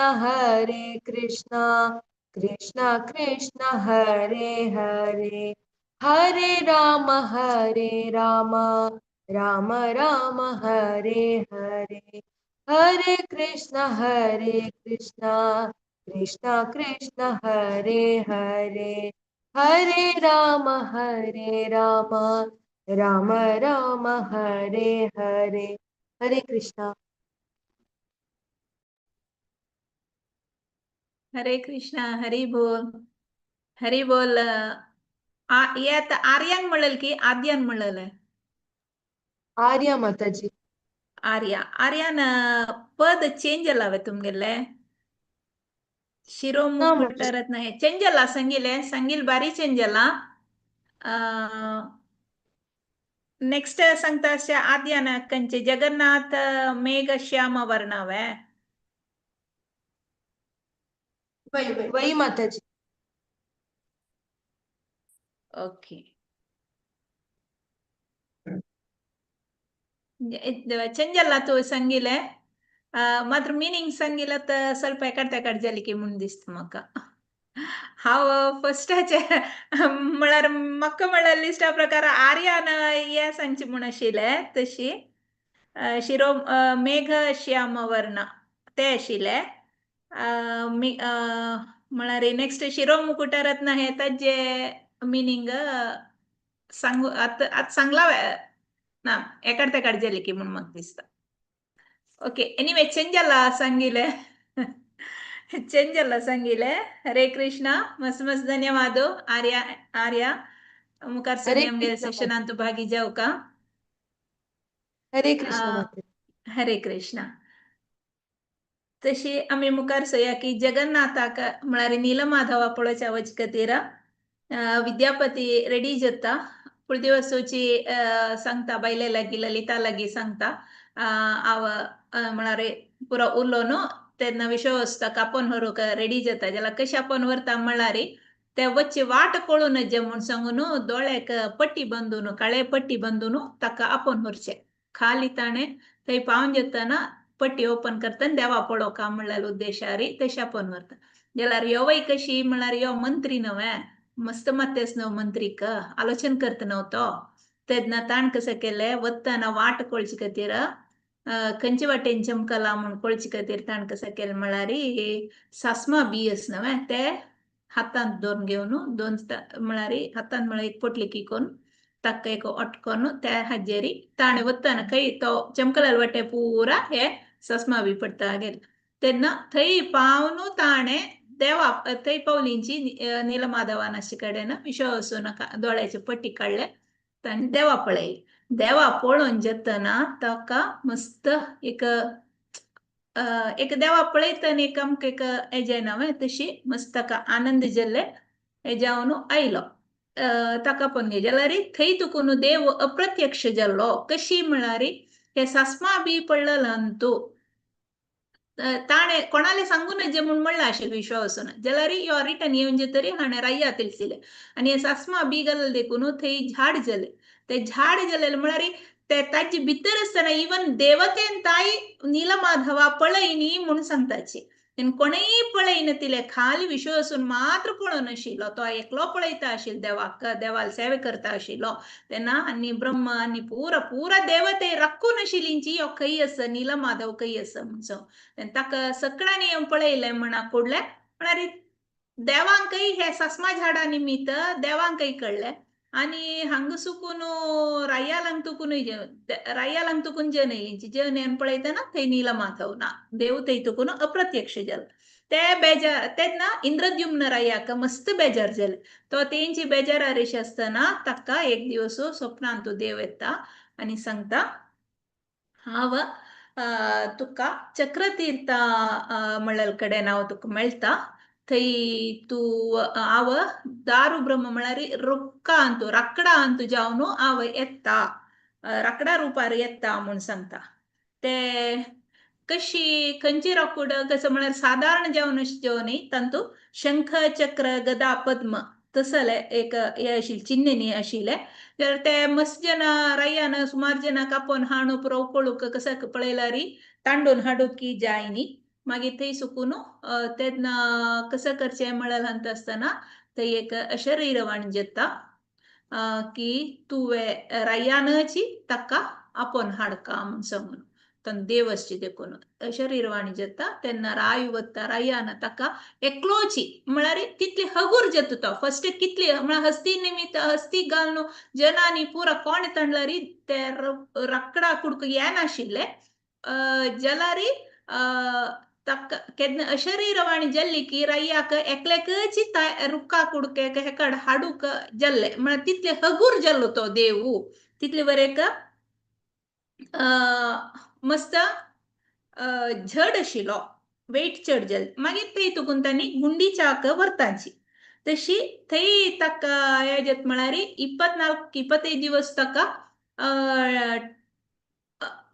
Speaker 4: कृष्ण कृष्ण हरे हरे हरे राम राम राम हरे हरे हरे कृष्ण कृष्ण कृष्ण हरे हरे हरे राम राम राम हरे हरे। हरे कृष्णा।
Speaker 1: हरे कृष्णा। हरी बोल हरी बोल। हे आता आर्यान म्हणलं की आद्यान म्हणलं?
Speaker 4: आर्या माताजी।
Speaker 1: आर्या आर्यान पद चेंज जालावे तुमगेले शिरोमुकुटरत्न हे चेंज जाला संगीले संगील बारी चेंज जाला। नेक्स्ट सांगता आद्यान कंचे जगन्नाथ मेघ श्याम वर्णावे
Speaker 4: वही माताजी।
Speaker 1: ओके चेंज जाला तू संगीले मात्र मीनिंग सांगितलं तर ಸ್ವಲ್ಪ एकाड तेकाड जाली की म्हूण दिसता म्हाका। हांव फस्टाचे म्हळ्यार म्हाका म्हळ्यार लिस्टा प्रकार आर्यान हे सांगची म्हूण आशिल्लें तशी शिरो मेघ श्याम वर्ण ते आशिल्ले म्हळ्यार नेक्स्ट शिरोमुकुटरत्न हे ताजे मिनींग सांगू आतां आतां सांगला ना एकाड तेकाड जाली की म्हूण म्हाका दिसता। ओके एनिवे चेंज जाला सांगिले चेंज जाला सांगिले। हरे कृष्णा मस्त मस्त धन्यवाद आर्या आर्या मुखार
Speaker 4: हरे
Speaker 1: सगळे आमगे
Speaker 4: कृष्ण
Speaker 1: सेशनांत भागी जावका।
Speaker 4: हरे कृष्ण माताजी।
Speaker 1: हरे कृष्णा। तशी आमी मुखार सोया की जगन्नाथाक म्हळ्यार नीलमाधवा पळोवच्या वच खातीर विद्यापती रेडी जाता फुडली सांगता बायले लागीं ललिता लागीं सांगता हांव म्हळ्यार पुरो उरलो न्हू तेन्ना विशय वचता कापोन व्हरूंक रेडी जाता जाल्यार कशें आपोवन व्हरता म्हळ्यार ते वच्ची वाट कळून जे म्हूण सांगून दोळ्याक पट्टी बांदून काळे पट्टी बांदून ताका आपोवन व्हरचें खाली ताणें थंय पावन जातना पट्टी ओपन करता देवा पळोवका म्हणल्यार उद्देशारी तशें आपोवन व्हरता जाल्यार यो वय कशी म्हळ्यार यो मंत्री न्हय मस्त मातेस न्हू मंत्रीक आलोचन करता न्हू तो तेन्ना ताण कशें केलें वतना वाट कळचे खातीर खंयचे वाटेन चमकला म्हूण कळचे खातीर ताण कशें केलें म्हळ्यार सासमा बी आस न्हय ते हातांत दोन घेवन दोन म्हळ्यार हातांत म्हळ्यार एक पोटली करून ताका एक अटकोन त्या हाजेरी ताणें वतना खंय तो चमकलाल वाटे पुरा हे सस्मा बी पडटा गेले तेन्ना थंय पावन ताणें देवा थंय पावलींची नीलमाधवानाचे कडेन विशय वचून दोळ्याचे पट्टी काडले ताणें देवा पळयली देवा पळोवन जातना ताका मस्त एक एक देवा पळयतना एक आमकां एक हेजें ना तशी मस्त ताका आनंद जाल्ले हे जावन आयलो. ताका पण घे जाल्यार थंय तुकून देव अप्रत्यक्ष जाल्लो. कशी म्हळ्यार हे सासमा बी पडलेलं तूं ताणें कोणाले सांगू नजे म्हूण म्हणलां आशिल्लें विश्वावसून, जाल्यार यो रिटर्न येवन जे तरी हाणें राय्या तिळसिले आनी हे सासमा बी घालले देखून थंय झाड जालें. ते झाड जालें म्हळ्यार ते ताजे भितर आसतना इवन देवतेन ताई नीलमाधवा पळयनी म्हूण सांगताची. तेन्ना कोणेय पळयना तिले, खाली विश्वासून मात्र पळोवन आशिल्लो, तो एकलो पळयता आशिल्लो देवाक, देवाल सेवे करता आशिल्लो. तेन्ना आनी ब्रह्म आनी पुरा पुरा देवते राखून आशिल्लींची यो खंय आसा नीलमाधव खंय आसा म्हूण. तेन्ना ताका सगळ्यांनी येवन पळयलें म्हणा कुडलें म्हळ्यार देवांकय हे सासमा झाडा निमित्त देवांकय कळ्ळें. आनी हांगा सुकून रायालांग तुकूनय रायालांग तुकून जन येयली, जन येवन पळयतना थंय नीलमाधव ना, देव थंय तुकून अप्रत्यक्ष जालो. ते बेजार तेन्ना इंद्रद्युम्न रायाक मस्त बेजार जाले. तो तेंची बेजारार अशी आसतना ताका एक दिवस स्वप्नांत देव येता आनी सांगता, हांव तुका चक्रतीर्थ म्हणलेले कडेन हांव तुका मेळटा, थंय तूं हांव दारू ब्रह्म म्हळ्यार रुक्का अंतू राकडा अंतू जावन हांव येता, राकडा रुपार येता म्हूण सांगता. ते कशी खंयची राकूड कसं म्हळ्यार सादारण जेवण अशें जेवण न्ही, तातूंत शंख चक्र गदा पद्म तसले एक हे आशिल्लें चिन्ह न्ही आशिल्लें. जाल्यार ते मस्त जाणां रायान सुमार जाणां कापोवन हाणून पुरो उकळूंक कसो पळयल्यार तांडून हाडूंक की जाय न्ही. मागीर थंय सुकून तेन्ना कसं करचें म्हळ्यार हांत आसतना थंय एक अशरीरवाणी जाता की तुवें रायानची ताका आपोवन हाडका म्हूण सांगून, तेन्ना देव आसची देखून अशरीरवाणी जाता. तेन्ना राय वता, रायान ताका एकलोची म्हळ्यार तितली हगूर जाता तो फर्स्ट कितली म्हळ्यार हस्ती निमित्त हस्ती घालून जनानी पुरा कोण तांडल्यार ते राकडा कुडको येनाशिल्ले. जाल्यार ताका केन्ना अशरीरवाणी जाल्ली की रायाक एकल्याकच रुक्का कुडके हेकाड हाडूंक जाल्ले, म्हळ्यार तितले हगूर जाल्लो तो देव, तितले बरें एक मस्त झड आशिल्लो, वेट चड जाल. मागीर थंय तुकून तांणी गुंडीच्याक व्हरताची तशी थंय ताका हें जाता म्हळ्यार 24 25 दिवस ताका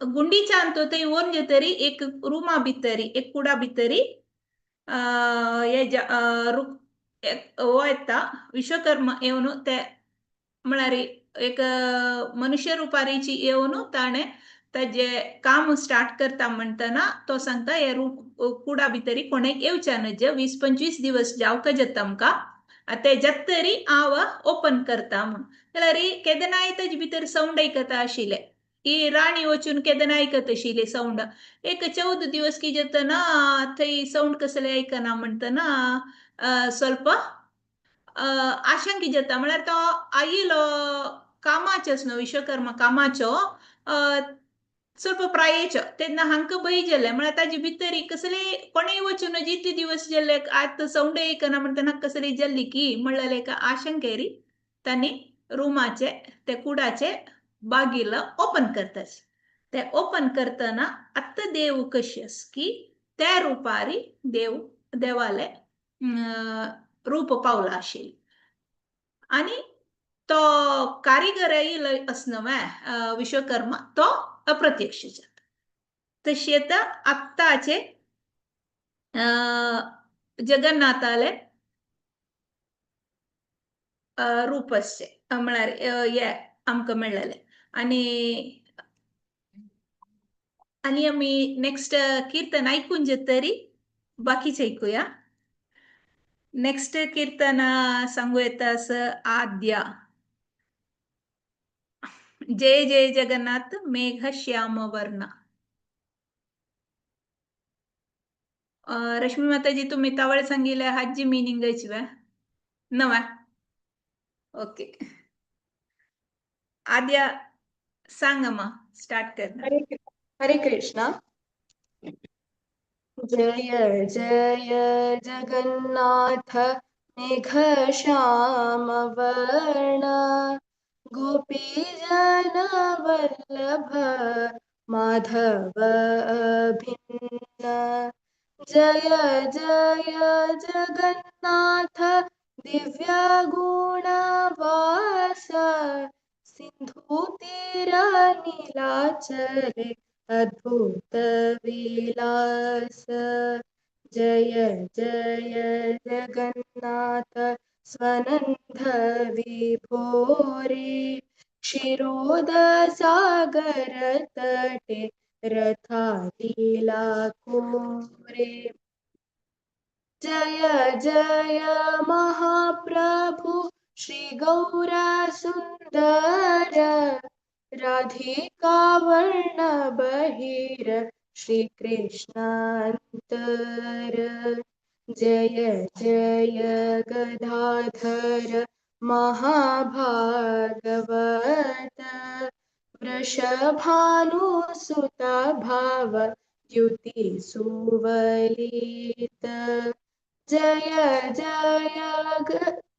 Speaker 1: गुंडीच्यान तो थंय व्हरून जातरी एक रुमा भितरी एक कुडा भितरी हो येता विश्वकर्मा येवन ते म्हळ्यार एक मनुष्य रुपारीची येवन ताणें ताजे काम स्टार्ट करता म्हणटना तो सांगता हे रूप कुडा भितरी कोणेक येवच्या नजे, 20-25 दिवस जावका जाता आमकां, ते जातरी हांव ओपन करता म्हूण. जाल्यार केदनाय ताजे भितर सावंड आयकता आशिल्ले, ही राणी वचून केदना आयकत आशिल्ली सावंड. एक 14 दिवस की जातना थंय सावंड कसले आयकना म्हणटना स्वल्प आशंकी जाता, म्हळ्यार तो आयिलो कामाचेच न्हू विश्वकर्मा कामाचो ಸ್ವಲ್ಪ ಪ್ರಾयेचो तेन्ना हांकां भंय जालें, म्हळ्यार ताजे भितर कसले कोणेय वचून जितले दिवस जाले आतां सावंड आयकना म्हणटना कसली जाल्ली की म्हणलें एका आशंकेरी तांणी रुमाचे ते कुडाचे बागील ओपन करताच. ते ओपन करतना आतां देव कशी आस की त्या रुपारी देव देवाले रूप पावला आशिल्लें. आनी तो कारिगर येयलो आस न्हू विश्वकर्मा तो अप्रत्यक्ष जाता. तशी आतां आत्ताचे जगन्नाथाले रूप आसचें म्हळ्यार हे आमकां मेळ्ळेलें. आनी आनी आमी नेक्स्ट कीर्तन आयकून जातरी बाकीचें आयकुया. नेक्स्ट कीर्तन सांगू येता असं आद्या. जय जय जगन्नाथ मेघ श्याम वर्ण. रश्मी माताजी तुम्ही तावळ सांगितलं हाजी मिनिंग नवा. ओके आद्या सांग मा स्टार्ट कर.
Speaker 4: हरे कृष्णा. जय जय जगन्नाथ मेघ श्याम वर्ण गोपी जन वल्लभ माधव अभिन्न। जय जय जगन्नाथ दिव्य गुणवास, सिंधु तीर नीलाचले अद्भुत विलास। जय जय जगन्नाथ स्वनंद विभोरे, क्षीरोद सागर तटे रथालीला कोरे। जय जय महाप्रभु श्री गौर सुंदर, राधिका वर्ण बहिर श्री कृष्णांतर। जय जय गदाधर महाभागवत, वृषभानुसुत भाव द्युति सुवलित। जय जय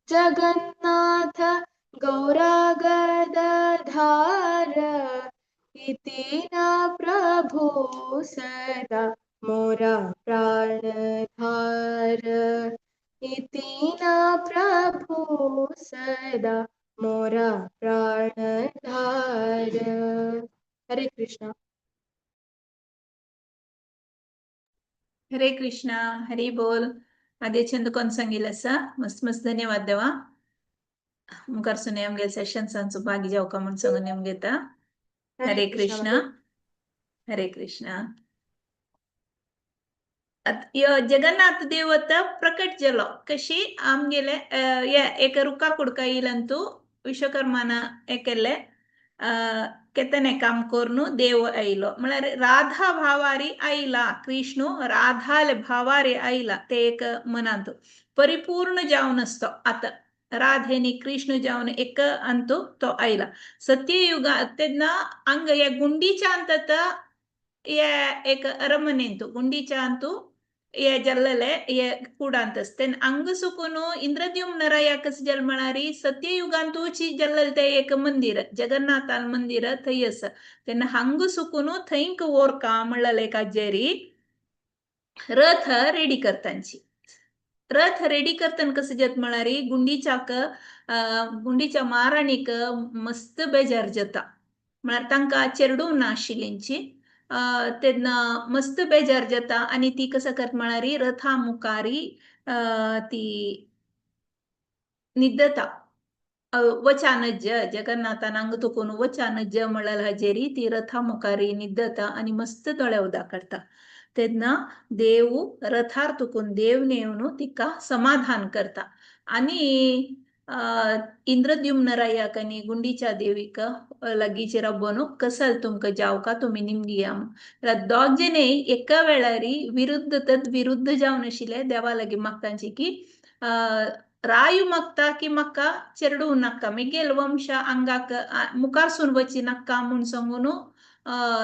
Speaker 4: जगन्नाथ गौरागदाधार, इति न प्रभु सदा मोरा प्राणधार। इति न प्रभु सदा मोरा प्राणधार। हरे कृष्णा।
Speaker 1: हरे कृष्णा, हरी बोल। आदे छंद कोण सांगील आसा? मस्त मस्त धन्यवाद देवा। मुखार सुने आमगे सेशन्सांचो भागी जावका म्हूण सांगून नेम घेता। हरे कृष्णा, हरे कृष्णा। जगन्नाथ देवता प्रकट जालो कशी आमगेले एक रुका कुडका येयलंतू विश्वकर्मान हे केल्ले केतने काम करून देव आयलो, म्हळ्यार राधा भावारी आयला, कृष्णू राधाले भावारी आयला। ते एक मनांत परिपूर्ण जावन आसतो। आतां राधेनी कृष्ण जावन एक अंतू तो आयला सत्ययुगा। तेन्ना अंग ह्या गुंडीच्या अंत हे एक अरमनेंतु गुंडीच्या अंतू हे जल्लले हे कुडांत तेन्ना अंग सुकून इंद्रद्युम्न रायाकस जल्मणारी सत्ययुगांतूची जल्लल ते एक मंदिर जगन्नाथान मंदिर थंय आसा। तेन्ना हांग सुकून थंयक वोरका म्हणलें एक आजेरी रथ रेडी करतांची। रथ रेडी करताना कसं जात म्हळ्यार गुंडीच्याक गुंडीच्या महाराणीक मस्त बेजार जाता, म्हळ्यार तांकां चेडूं ना आशिल्लींची। तेन्ना मस्त बेजार जाता आनी ती कसं करता म्हळ्यार रथा मुखारी ती न्हिदता। वचानज जगन्नाथान अंग तुकून वचानज म्हणल्यार हाजेरी ती रथा मुखारी न्हिदता आनी मस्त दोळे उदक काडटा। तेन्ना देव रथार तुकून देव नेवन तिका समाधान करता आनी इंद्रद्युम्न रायाक आनी गुंडीच्या देवीक लागींचे राबोवन कसल तुमकां जावका तुमी निमगिया म्हूण। दोग जणे एका वेळारी विरुद्ध तद विरुद्ध जावन आशिल्ले देवा लागीं मागतांची की रायू मागता की म्हाका चेडूं नाका, मिगेल वंश आंगाक मुखारसून वची नाका म्हूण सांगून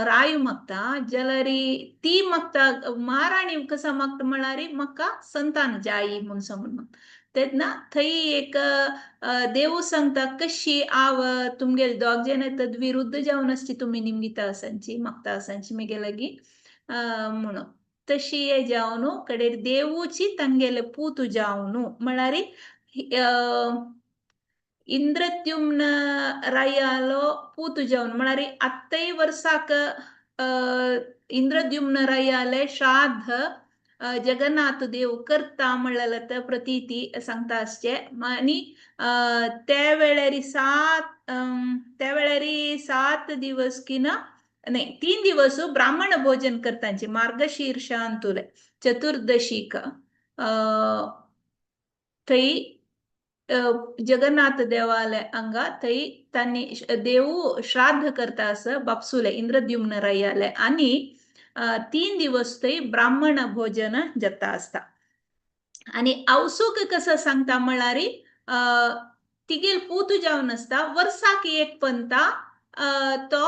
Speaker 1: रायू मागता। जाल्यार ती मागता महाराणी कसो मागता म्हळ्यार म्हाका संतान जायी म्हूण सांगून मागता। तेन्ना थंय एक देव सांगता कशी आव तुमगेले दोग जाण तद विरुद्ध जावन आसची तुमी निमगिता आसांची मागता आसांची मिगे लागीं म्हणून। तशी हे जावन कडेर देवूची तांगेले पूत जावन म्हळ्यार इंद्रद्युम्न रायालो पूत जावन म्हळ्यार आत्तय वर्साक इंद्रद्युम्न रायाले श्राद्ध जगन्नाथ देव करता म्हणलें प्रतीती सांगता आसचे। आनी त्या वेळारी 7 दिवस की ना नाही 3 दिवस ब्राह्मण भोजन करतांचे मार्गशीर्षांतुले चतुर्दशीक थंय जगन्नाथ देवालय अंगा थंय तांणी देव श्राद्ध करता असं बापसुले इंद्रद्युम्न रायाले आनी 3 दिवस थंय ब्राह्मण भोजन जाता आसता। आनी आवसूक कसं सांगता म्हळ्यार तिगेल पूत जावन आसता वर्साक एक पंता तो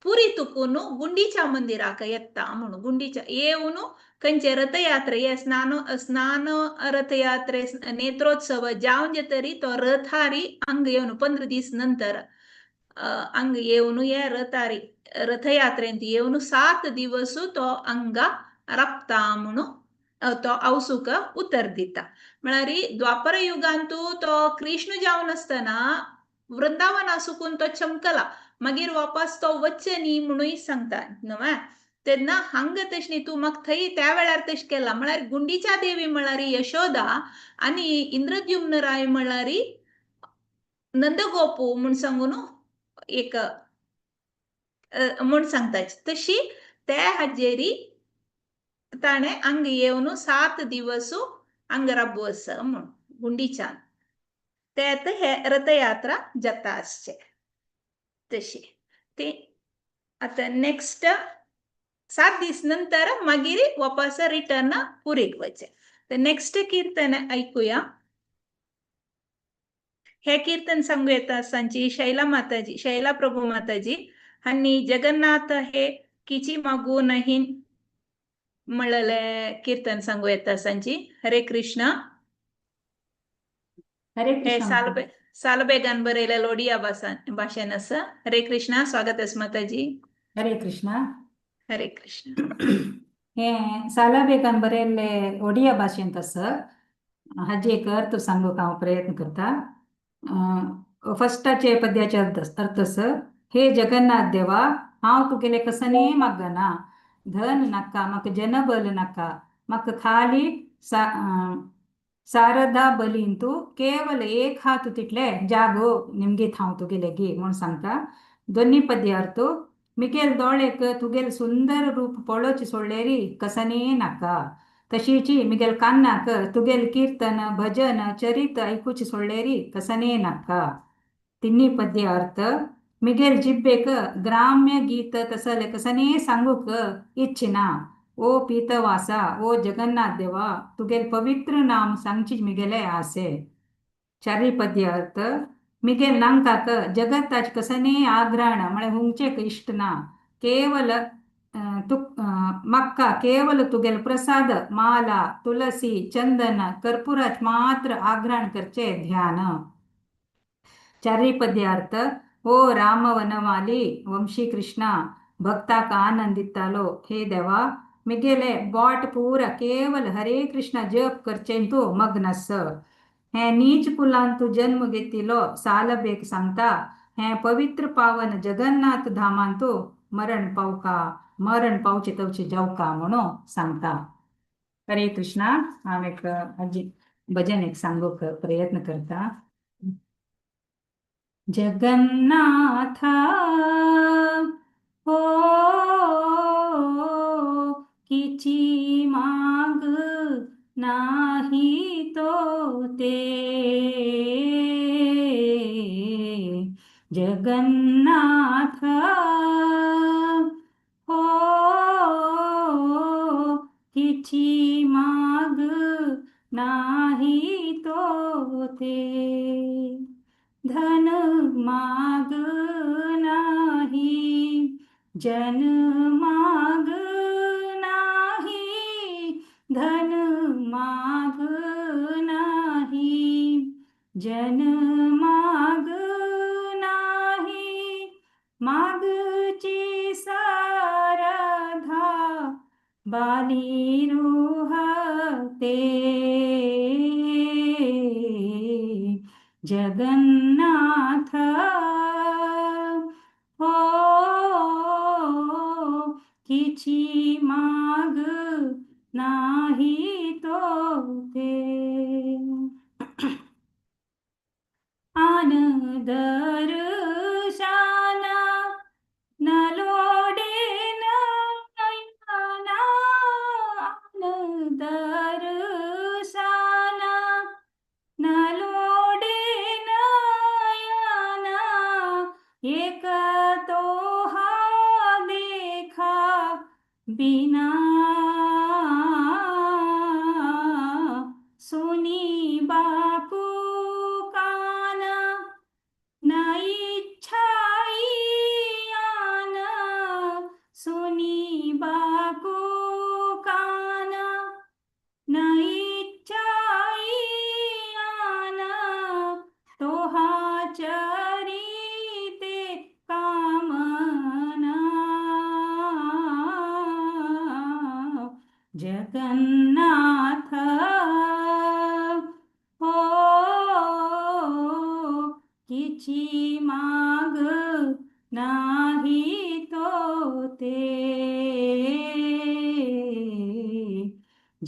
Speaker 1: पुरी तुकून गुंडीच्या मंदिराक येता म्हणून गुंडीच्या येवन खंयचे रथयात्रे हे स्नान स्नान रथयात्रे नेत्रोत्सव जावन तरी तो रथारी अंग येवन 15 दीस नंतर अंग येवन हे रथारी रथयात्रेंत येवन 7 दिवस तो अंगा रप्ता म्हणून तो आवसूक उतर दिता. म्हळ्यार द्वापर युगांतू तो कृष्ण जावन आसतना वृंदावना सुकून तो चमकला, मागीर वापस तो वच्चे न्ही म्हणूय सांगता न्हय. तेन्ना हांगा तशें न्ही, तूं म्हाका थंय त्या वेळार तशें केला. म्हळ्यार गुंडीच्या देवी म्हळ्यार यशोदा आनी इंद्रद्युम्न राय म्हळ्यार नंदगोपू म्हूण सांगून एक म्हूण सांगता. तशी ते हाजेरी ताणें हांगा येवन 7 दिवस हांगा राबू आसा म्हूण गुंडीच्यान ते आतां हे रथयात्रा जाता आसचे तशी. ती आतां नेक्स्ट 7 दीस नंतर मागीर वापस रिटर्न पुरीक वचें. तर नेक्स्ट कीर्तन ऐकूया. हे कीर्तन सांगू येता सांची शैला माताजी, शैला प्रभू माताजी हांणी जगन्नाथ हे किची मागू नाही म्हणलेले कीर्तन सांगू येता सांची. हरे कृष्ण.
Speaker 5: हरे
Speaker 1: हे
Speaker 5: कृष्ण.
Speaker 1: सालबेगान बरयलें ओडिया भाशेन आसा. हरे कृष्णा. स्वागत आसा माताजी.
Speaker 5: हरे कृष्ण.
Speaker 1: हरे कृष्ण.
Speaker 5: हे सालाबेगान बरयल्ले ओडिया भाशेंत आसा. हाजे एक अर्थ सांगूंक हांव प्रयत्न करता. फस्टाचे पद्याचे अर्थ आसा, हे जगन्नाथ देवा, हांव तुगेले कसने मागना, धन नाका म्हाका, जनबल नाका म्हाका, खाली सारदा बलीन तूं केवल एक हात तितले जागो निमगीत हांव तुगेले गी म्हूण सांगता. दोन्ही पद्य अर्थ, मिगेल दोळेक तुगेल सुंदर रूप पळोवची सोडलेरी कसने नाका, तशीची मिगेल कान्नाक तुगेल कीर्तन भजन चरित ऐकूची सोडलेरी कसने नाका. तिन्ही पद्य अर्थ, मिगेल जिब्बेक ग्राम्य गीत तसले कसने सांगूक इच्छिना, ओ पीतवासा, ओ जगन्नाथ देवा, तुगेल पवित्र नाम सांगची मिगेले आसे. चारी पद्य अर्थ, मिगेल नांकाक जगताच कसने आग्रहण म्हळ्यार हुंगचेक इश्ट ना, केवल मक्का केवल तुगेल प्रसाद माला तुलसी चंदन कर्पूराच मात्र आग्रहण करचे ध्यान. चारी पद्य अर्थ, ओ राम वनमाली वंशी कृष्णा, भक्ताक आनंदितालो हे देवा, मिगेले बोट पूरा केवल हरे कृष्ण जप करचेंतु मग्नस. हे नीच कुलांतु जन्म घेतिलो सालबेक सांगता, हे पवित्र पावन जगन्नाथ धामांतु मरण पावका, मरण पावचे तवचे जावका म्हणून सांगता. हरे कृष्णा. हांव एक आजी भजन एक सांगूंक प्रयत्न करता. जगन्नाथ हो किची माग नाही तो ते, जगन्नाथ हो किची माग नाही तो ते, धन माग नाही, जन माग नाही, धन माग नाही, जन माग नाही, मागची सारधा बाली रोहते, जगन्नाथ हो किची माग नाही तो ते. आनंदर शाना न लोडे नयना, आनंदर शाना न लोडे नयना,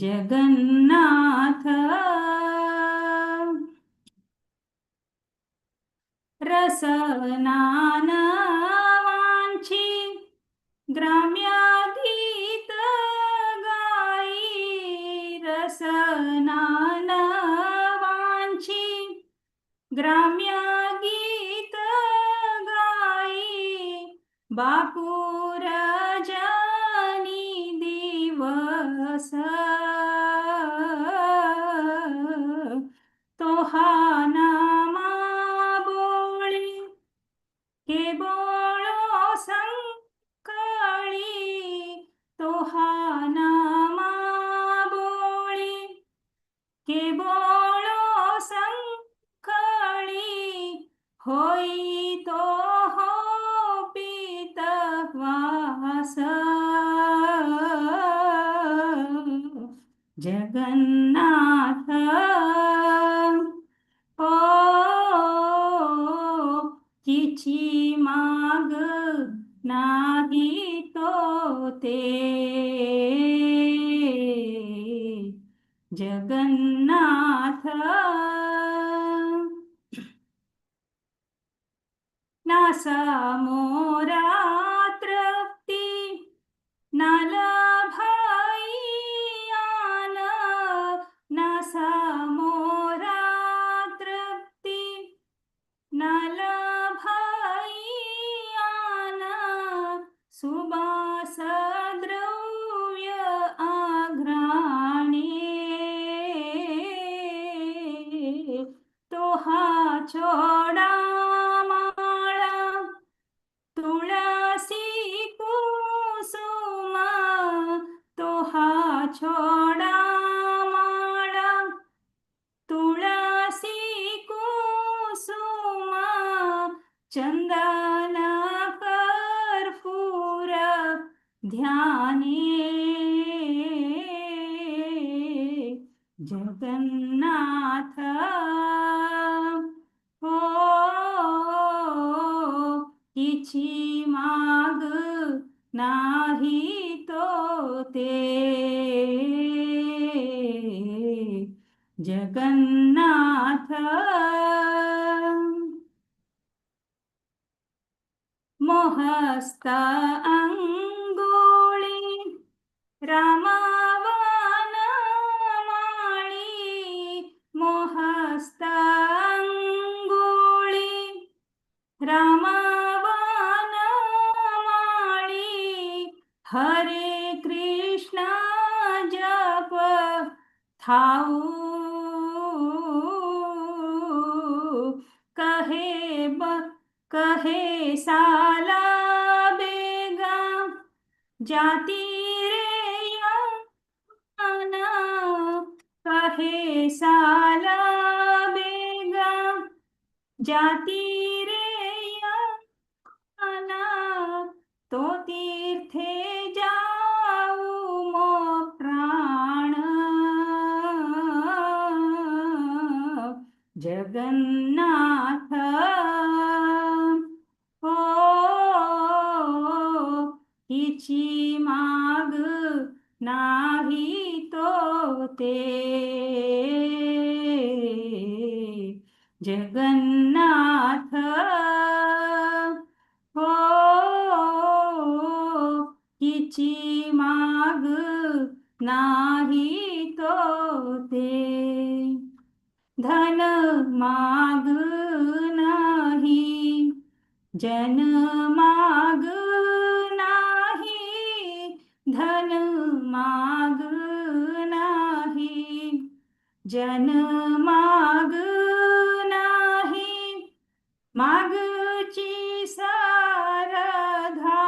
Speaker 5: जगन्नाथ। रसनान वांछी ग्राम्य गीत गाई, रसनान वांछी ग्राम्य गीत गाई, बापूर जानी दिवस, तोहा नामा बोळी के बोळो संकळी, तोहा नामा बोळी के बोळो संकळी, होई तो हो पीतवास। जगन्नाथ ओ किची माग नाही तो ते जगन्नाथ। नासा मोरा तृप्ती नाल भाईयान, नासा मोरा तृप्ती नाल भाईयान, सुबास द्रव्य आघ्राणे, तोहा छोडा माळा तुळसी कुसुमा, तोहा छोडा माळा तुळसी कुसुमा, चंदन कर्पूर ध्याने जगन्नाथ। हो किची माग नाही तो ते जगन्नाथ। मोहस्त अंगोळी रामावन माळी, मोहस्त अंगोळी रामावन माळी, हरे कृष्ण जप थाऊ, कहे ब कहे साला बेगा जाती रे याना, कहे साला बेगा जाती रे याना, तो तीर्थे जाऊ मो प्राण जगन्नाथ। हो किची माग नाही तो ते जगन्नाथ। हो किची माग नाही तो ते, धन माग नाही जन माग नाही, धन माग नाही जन माग नाही, मागची सारधा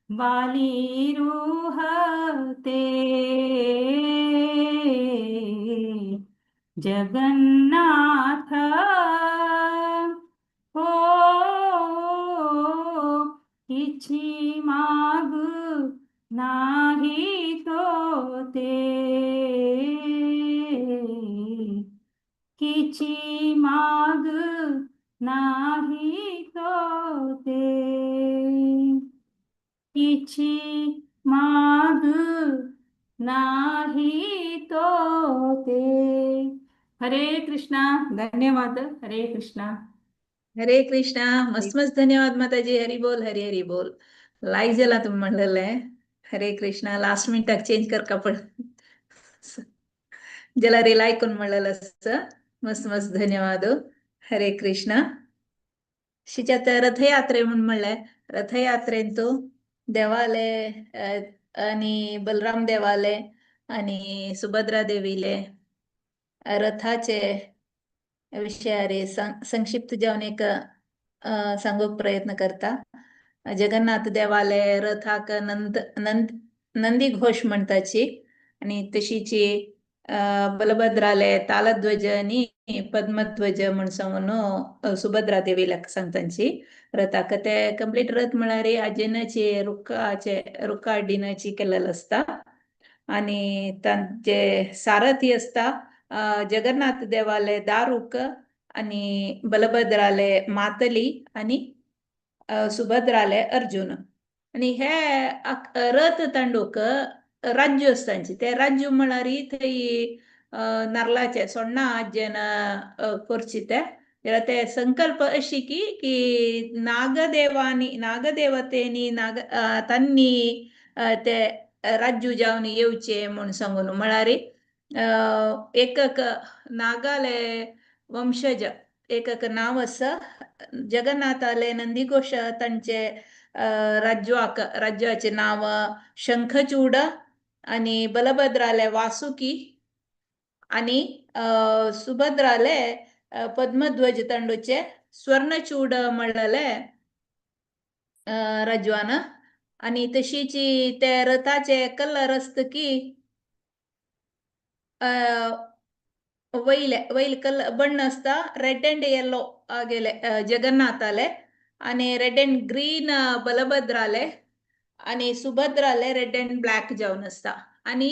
Speaker 5: वाली रुहते जगन्नाथ। हो किची माग नाही तो ते, किची माग नाही तो ते, किची माग नाही तो ते. हरे कृष्णा. धन्यवाद. हरे कृष्णा.
Speaker 1: हरे कृष्णा. मस्त मस्त धन्यवाद माताजी. हरी बोल, हरी हरी बोल. लायक जाला तुम्ही म्हणलेलं. हरे कृष्णा. लास्ट मिनिटाक चेंज करका पड ज्याला रिलाय करून म्हणलेलं असं. मस्त मस्त धन्यवाद. हरे कृष्णा. शिच्यात रथयात्रे म्हणून म्हणलंय. रथयात्रेंतु देवाले आणि बलराम देवाले आणि सुभद्रा देवीले रथाचे विषयारे संक्षिप्त जावन एक सांगूक प्रयत्न करता. जगन्नाथ देवाले रथाक नंद नंद नंदी घोष म्हणताची आणि तशीची बलभद्राले तालध्वज आणि पद्मध्वज म्हण सांगून सुभद्रा देवीला सांगतांची. रथाक ते कंप्लीट रथ म्हळ्यार आजेनाची रुखाचे रुखाडिनाची केलेलं असता आणि तांचे सारथी असता जगन्नाथ देवाले दारुक आणि बलभद्राले मातली आणि सुभद्राले अर्जुन. आणि हे रथ तांडूक राज्य आसतांची. ते राज्य म्हळ्यार थंय नारलाचे सोण्णा आज्जेन करची ते. जाल्यार ते संकल्प अशी की की नागदेवानी नागदेवतेनी नाग तांणी ते राज्य जावन येवचे म्हूण सांगून. म्हळ्यार एक नागाले वंशज एक नांव आसा. जगन्नाथाले नंदीघोष तांचे राज्वाक राज्याचे नांव शंखचूड आणि बलभद्राले वासुकी आणि सुभद्राले पद्मध्वज तांडूचे स्वर्णचूड म्हणलेले रजवान. आणि तशीची ते रथाचे कलर असत की वयले वयल कलर बण्ण आसता रेड अँड येलो गेले जगन्नाथाले आणि रेड अँड ग्रीन बलभद्राले आणि सुभद्राले रेड अँड ब्लॅक जावन आसता. आणि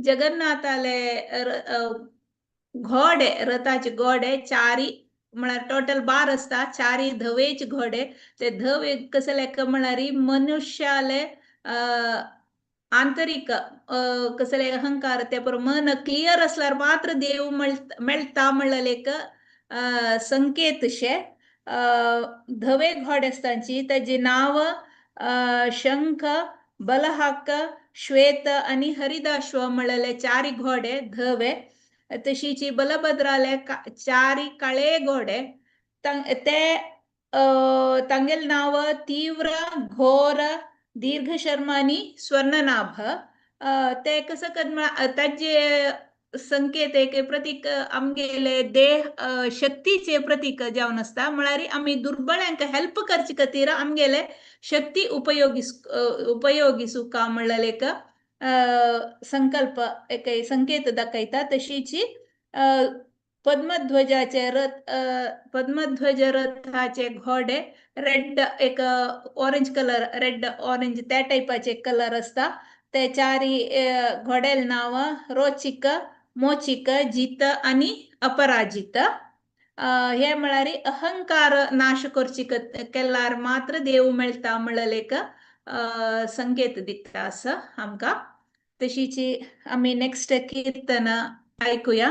Speaker 1: जगन्नाथाले घोडे रथाचे घोडे चारी म्हळ्यार टोटल 12 आसता. चारी धवेच घोडे. ते धवे कसले लेख म्हळ्यार मनुष्याले आंतरिक कसले अहंकार ते पर मन क्लियर असल्यार मात्र देव मेळटा म्हणलेले एक संकेत शे. धवे घोडे आसताची ताजी नांव शंख, बलहाक, श्वेत आणि हरिदाश्व म्हणलेले चारी घोडे धवे. तशीची बलभद्राले चारी काळे घोडे. ते तांगेल नांव तीव्र, घोर, दीर्घ शर्मा आणि स्वर्णनाभ. ते कसं कर ताजे संकेत एक प्रतीक आमगेले देह शक्तीचे प्रतीक जावन आसता. म्हळ्यार आमी दुर्बळ्यांक हेल्प करचे खातीर आमगेले शक्ती उपयोगी उपयोगिसुका म्हणलेले एक संकल्प एक संकेत दाखयता. तशीची पद्मध्वजाचे रथ पद्मध्वज रथाचे घोडे रेड एक ऑरेंज कलर रेड ऑरेंज त्या टायपाचे कलर आसता. ते चारी घोडेल नांव रोचिक, मोचिक, जित आणि अपराजित. हे म्हळ्यार अहंकार नाश करची केल्यार मात्र देव मेळटा म्हणलेले एक संकेत दिता आसा आमकां. तशीची आमी नेक्स्ट कीर्तन आयकुया.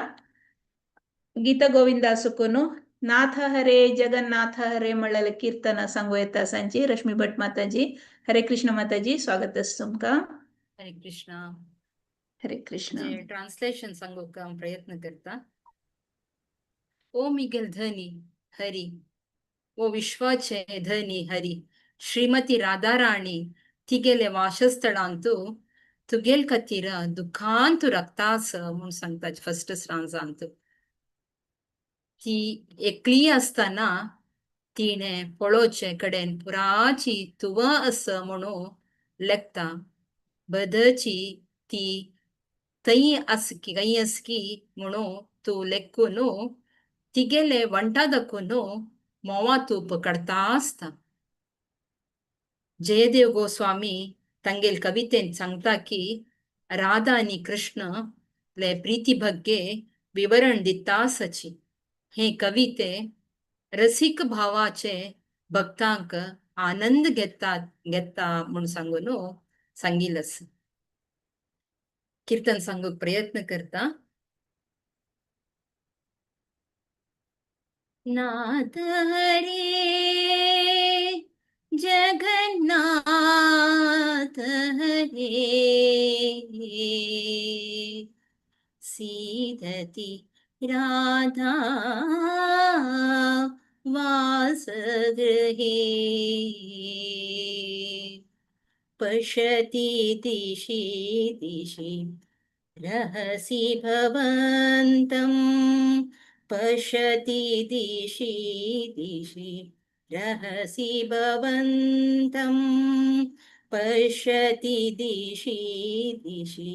Speaker 1: गीता गोविंदा सुकून नाथ हरे जगन्नाथ हरे म्हणलेले कीर्तन सांगू येता सांची रश्मी भट माताजी. हरे कृष्ण माताजी, स्वागत आसा तुमकां.
Speaker 3: हरे कृष्णा.
Speaker 1: हरे कृष्ण.
Speaker 3: ट्रान्सलेशन सांगूक हांव प्रयत्न करता. ओ मिगेल धनी हरी, ओ विश्वाचे धनी हरी, श्रीमती राधाराणी तिगेले वासस्थळांतु तुगेल खातीर दुखांतु रक्तास म्हूण सांगता फर्स्ट स्ट्रांजांत. ती एकली आसतना तिणें पळोवचे कडेन पुराची तुवा आसा म्हणून लेखता. बदची ती थंय आसकी खंय आसकी म्हणून तूं लेखून तिगेले वंटा दाखोवन म्होंवा तूप काडता आसता. जयदेव गोस्वामी तांगेल कवितेन सांगता की राधा आनी कृष्ण ले प्रीती भग्गे विवरण दिता आसाची. हे कविते रसीक भावाचे भक्तांक आनंद घेता घेता म्हूण सांगून सांगिल्लें आसा. कीर्तन सांगूक प्रयत्न करता. नाथ हरे जगन्नाथ हरे, सीदति राधा वासगृहे, पश्यति दिशि दिशि रहसि भवन्तं, पश्यति दिशि दिशि रहसि भवन्तं, पश्यति दिशि दिशि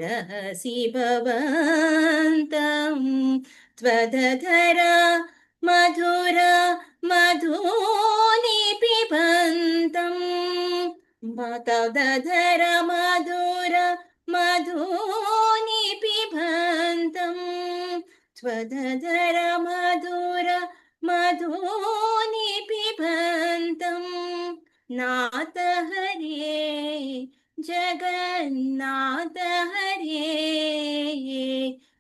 Speaker 3: रहसि भवन्तं, त्वदधर मधुर मधूनि पिबन्तं, तदधर मधुर मधूनि पिबन्तं, त्वदधर मधुर मधूनि पिबन्तं, नाथ हरे जगन्नाथ हरे,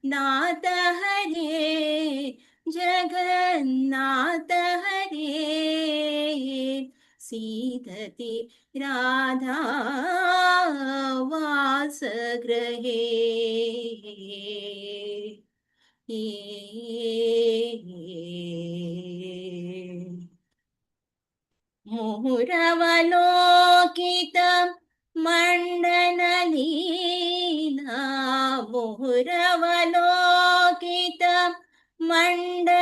Speaker 3: नाथ हरे जगन्नाथ हरे, सीदति राधा वासगृहे. मुहुरवलोकित मण्डनलीला, मुहुरवलोकित मण्डनलीला,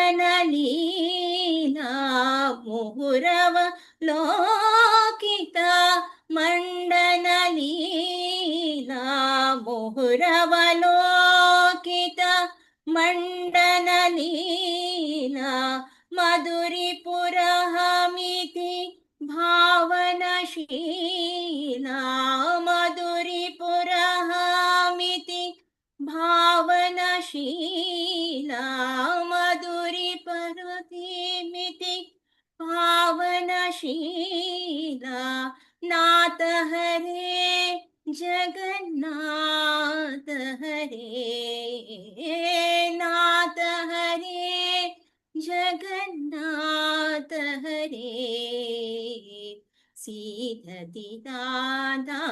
Speaker 3: मुहुरवलोकित मण्डनलीला, मुहुरवलोकित मण्डनलीला, मधुरिपुरहमिति भावनशीला, मधुरिपुरहमिति भावनशीला, मधुरिपरतिमिति भावनशीला, नाथ हरे जगन्नाथ हरे, नाथ हरे जगन्नाथ हरे, सीदति राधा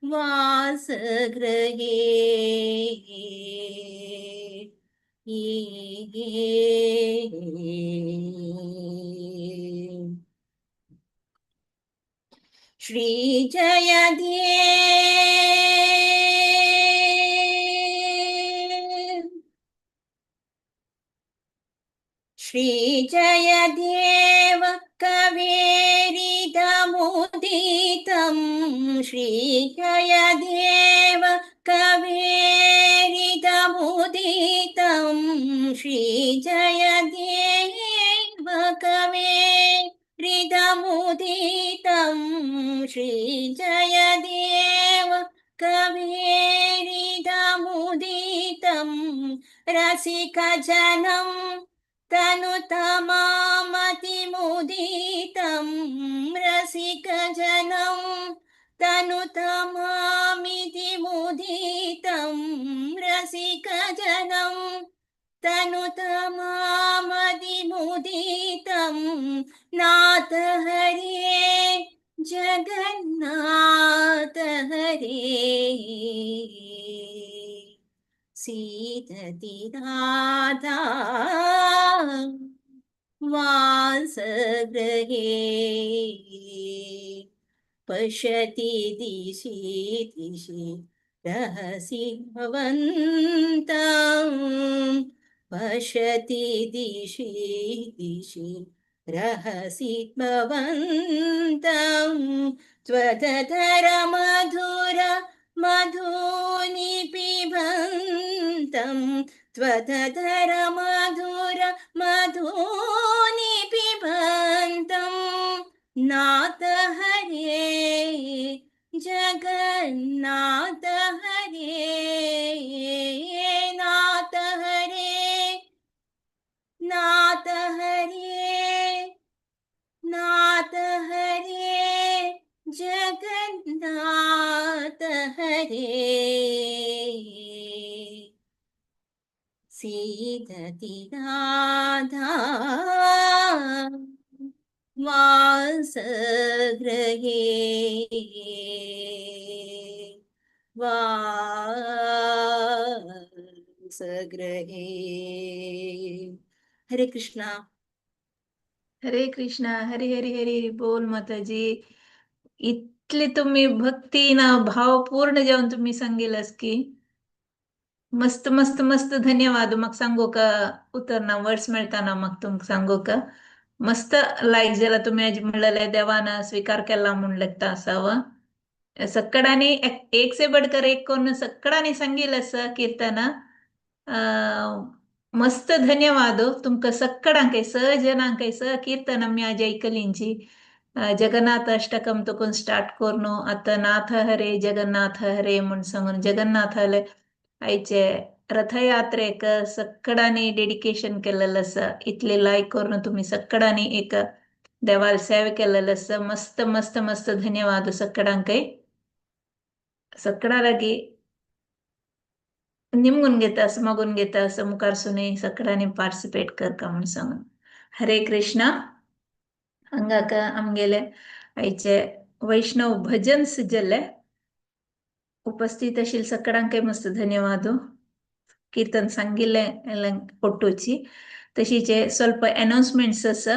Speaker 3: वासगृहे. श्री जयदेव, श्री जयदेव कवेरिदमुदितं, श्री जयदेव कवेरिदमुदितं, श्री जयदेव कवेरिदमुदितं, श्री जयदेव कवेरिदमुदितं, रसिकजनं तनुतमामतिमुदितं, रसिकजनं तनुतमामिति मुदितं, रसिकजनं तनुतमामतिमुदितं, नाथ हरे जगन्नाथ हरे, सीदति राधा वासगृहे, पश्यति दिशि दिशि रहसि भवन्तं, पश्यति दिशि दिशि रहसि भवन्तं, त्वदधर मधुर मधूनि पिबन्तं, त्वदधर मधुर मधूनि पिबन्तं, नाथ हरे जगन्नाथ हरे, नाथ हरे, नाथ हरे, नाथ हरे जगन्नाथ हरे. सीदति राधा वासगृहे वासगृहे. हरे कृष्णा.
Speaker 1: हरे कृष्णा. हरी हरी हरी बोल माताजी. इतली तुम्ही भक्ती ना भावपूर्ण जावन तुम्ही सांगिलस की मस्त मस्त मस्त. धन्यवाद. म्हाका सांगू का उतर ना, वर्ड्स मेळटा म्हाका तुमकां सांगू का. मस्त लायक जाला तुम्ही आज म्हणलेले, देवान स्वीकार केला म्हूण लेगता असाव. सक्कडांनी एक से बढ़कर एक कोण सक्कडांनी सांगील आसा कीर्तन. मस्त धन्यवाद तुमकां सक्कडांकय, स जणांकय. स कीर्तन आमी आज ऐकलींची. जगन्नाथ अष्टकम तुकून स्टार्ट करून आतां नाथ हरे जगन्नाथ हरे म्हूण सांगून जगन्नाथाले आयचे रथयात्रेक सक्कडांनी डेडिकेशन केलेलं आसा. इतले लायक करून तुम्ही सक्कडांनी एक देवाल सेवा केलेलं आसा. मस्त मस्त मस्त धन्यवाद सक्कडांकय. सक्कडा लागीं निमगून घेता असं, मागून घेता असं, मुखार सुनय सक्कडांनी पार्टिसिपेट करका म्हूण सांगून. हरे कृष्णा. हांगाक आमगेले आयचे वैष्णव भजन्स जाल्ले. उपस्थित आशिल्ले सक्कडांकय मस्त धन्यवाद. कीर्तन सांगिल्लें ಒಟ್ಟುಚಿ. तशीचे ಸ್ವಲ್ಪ अनाउन्समेंट्स आसा.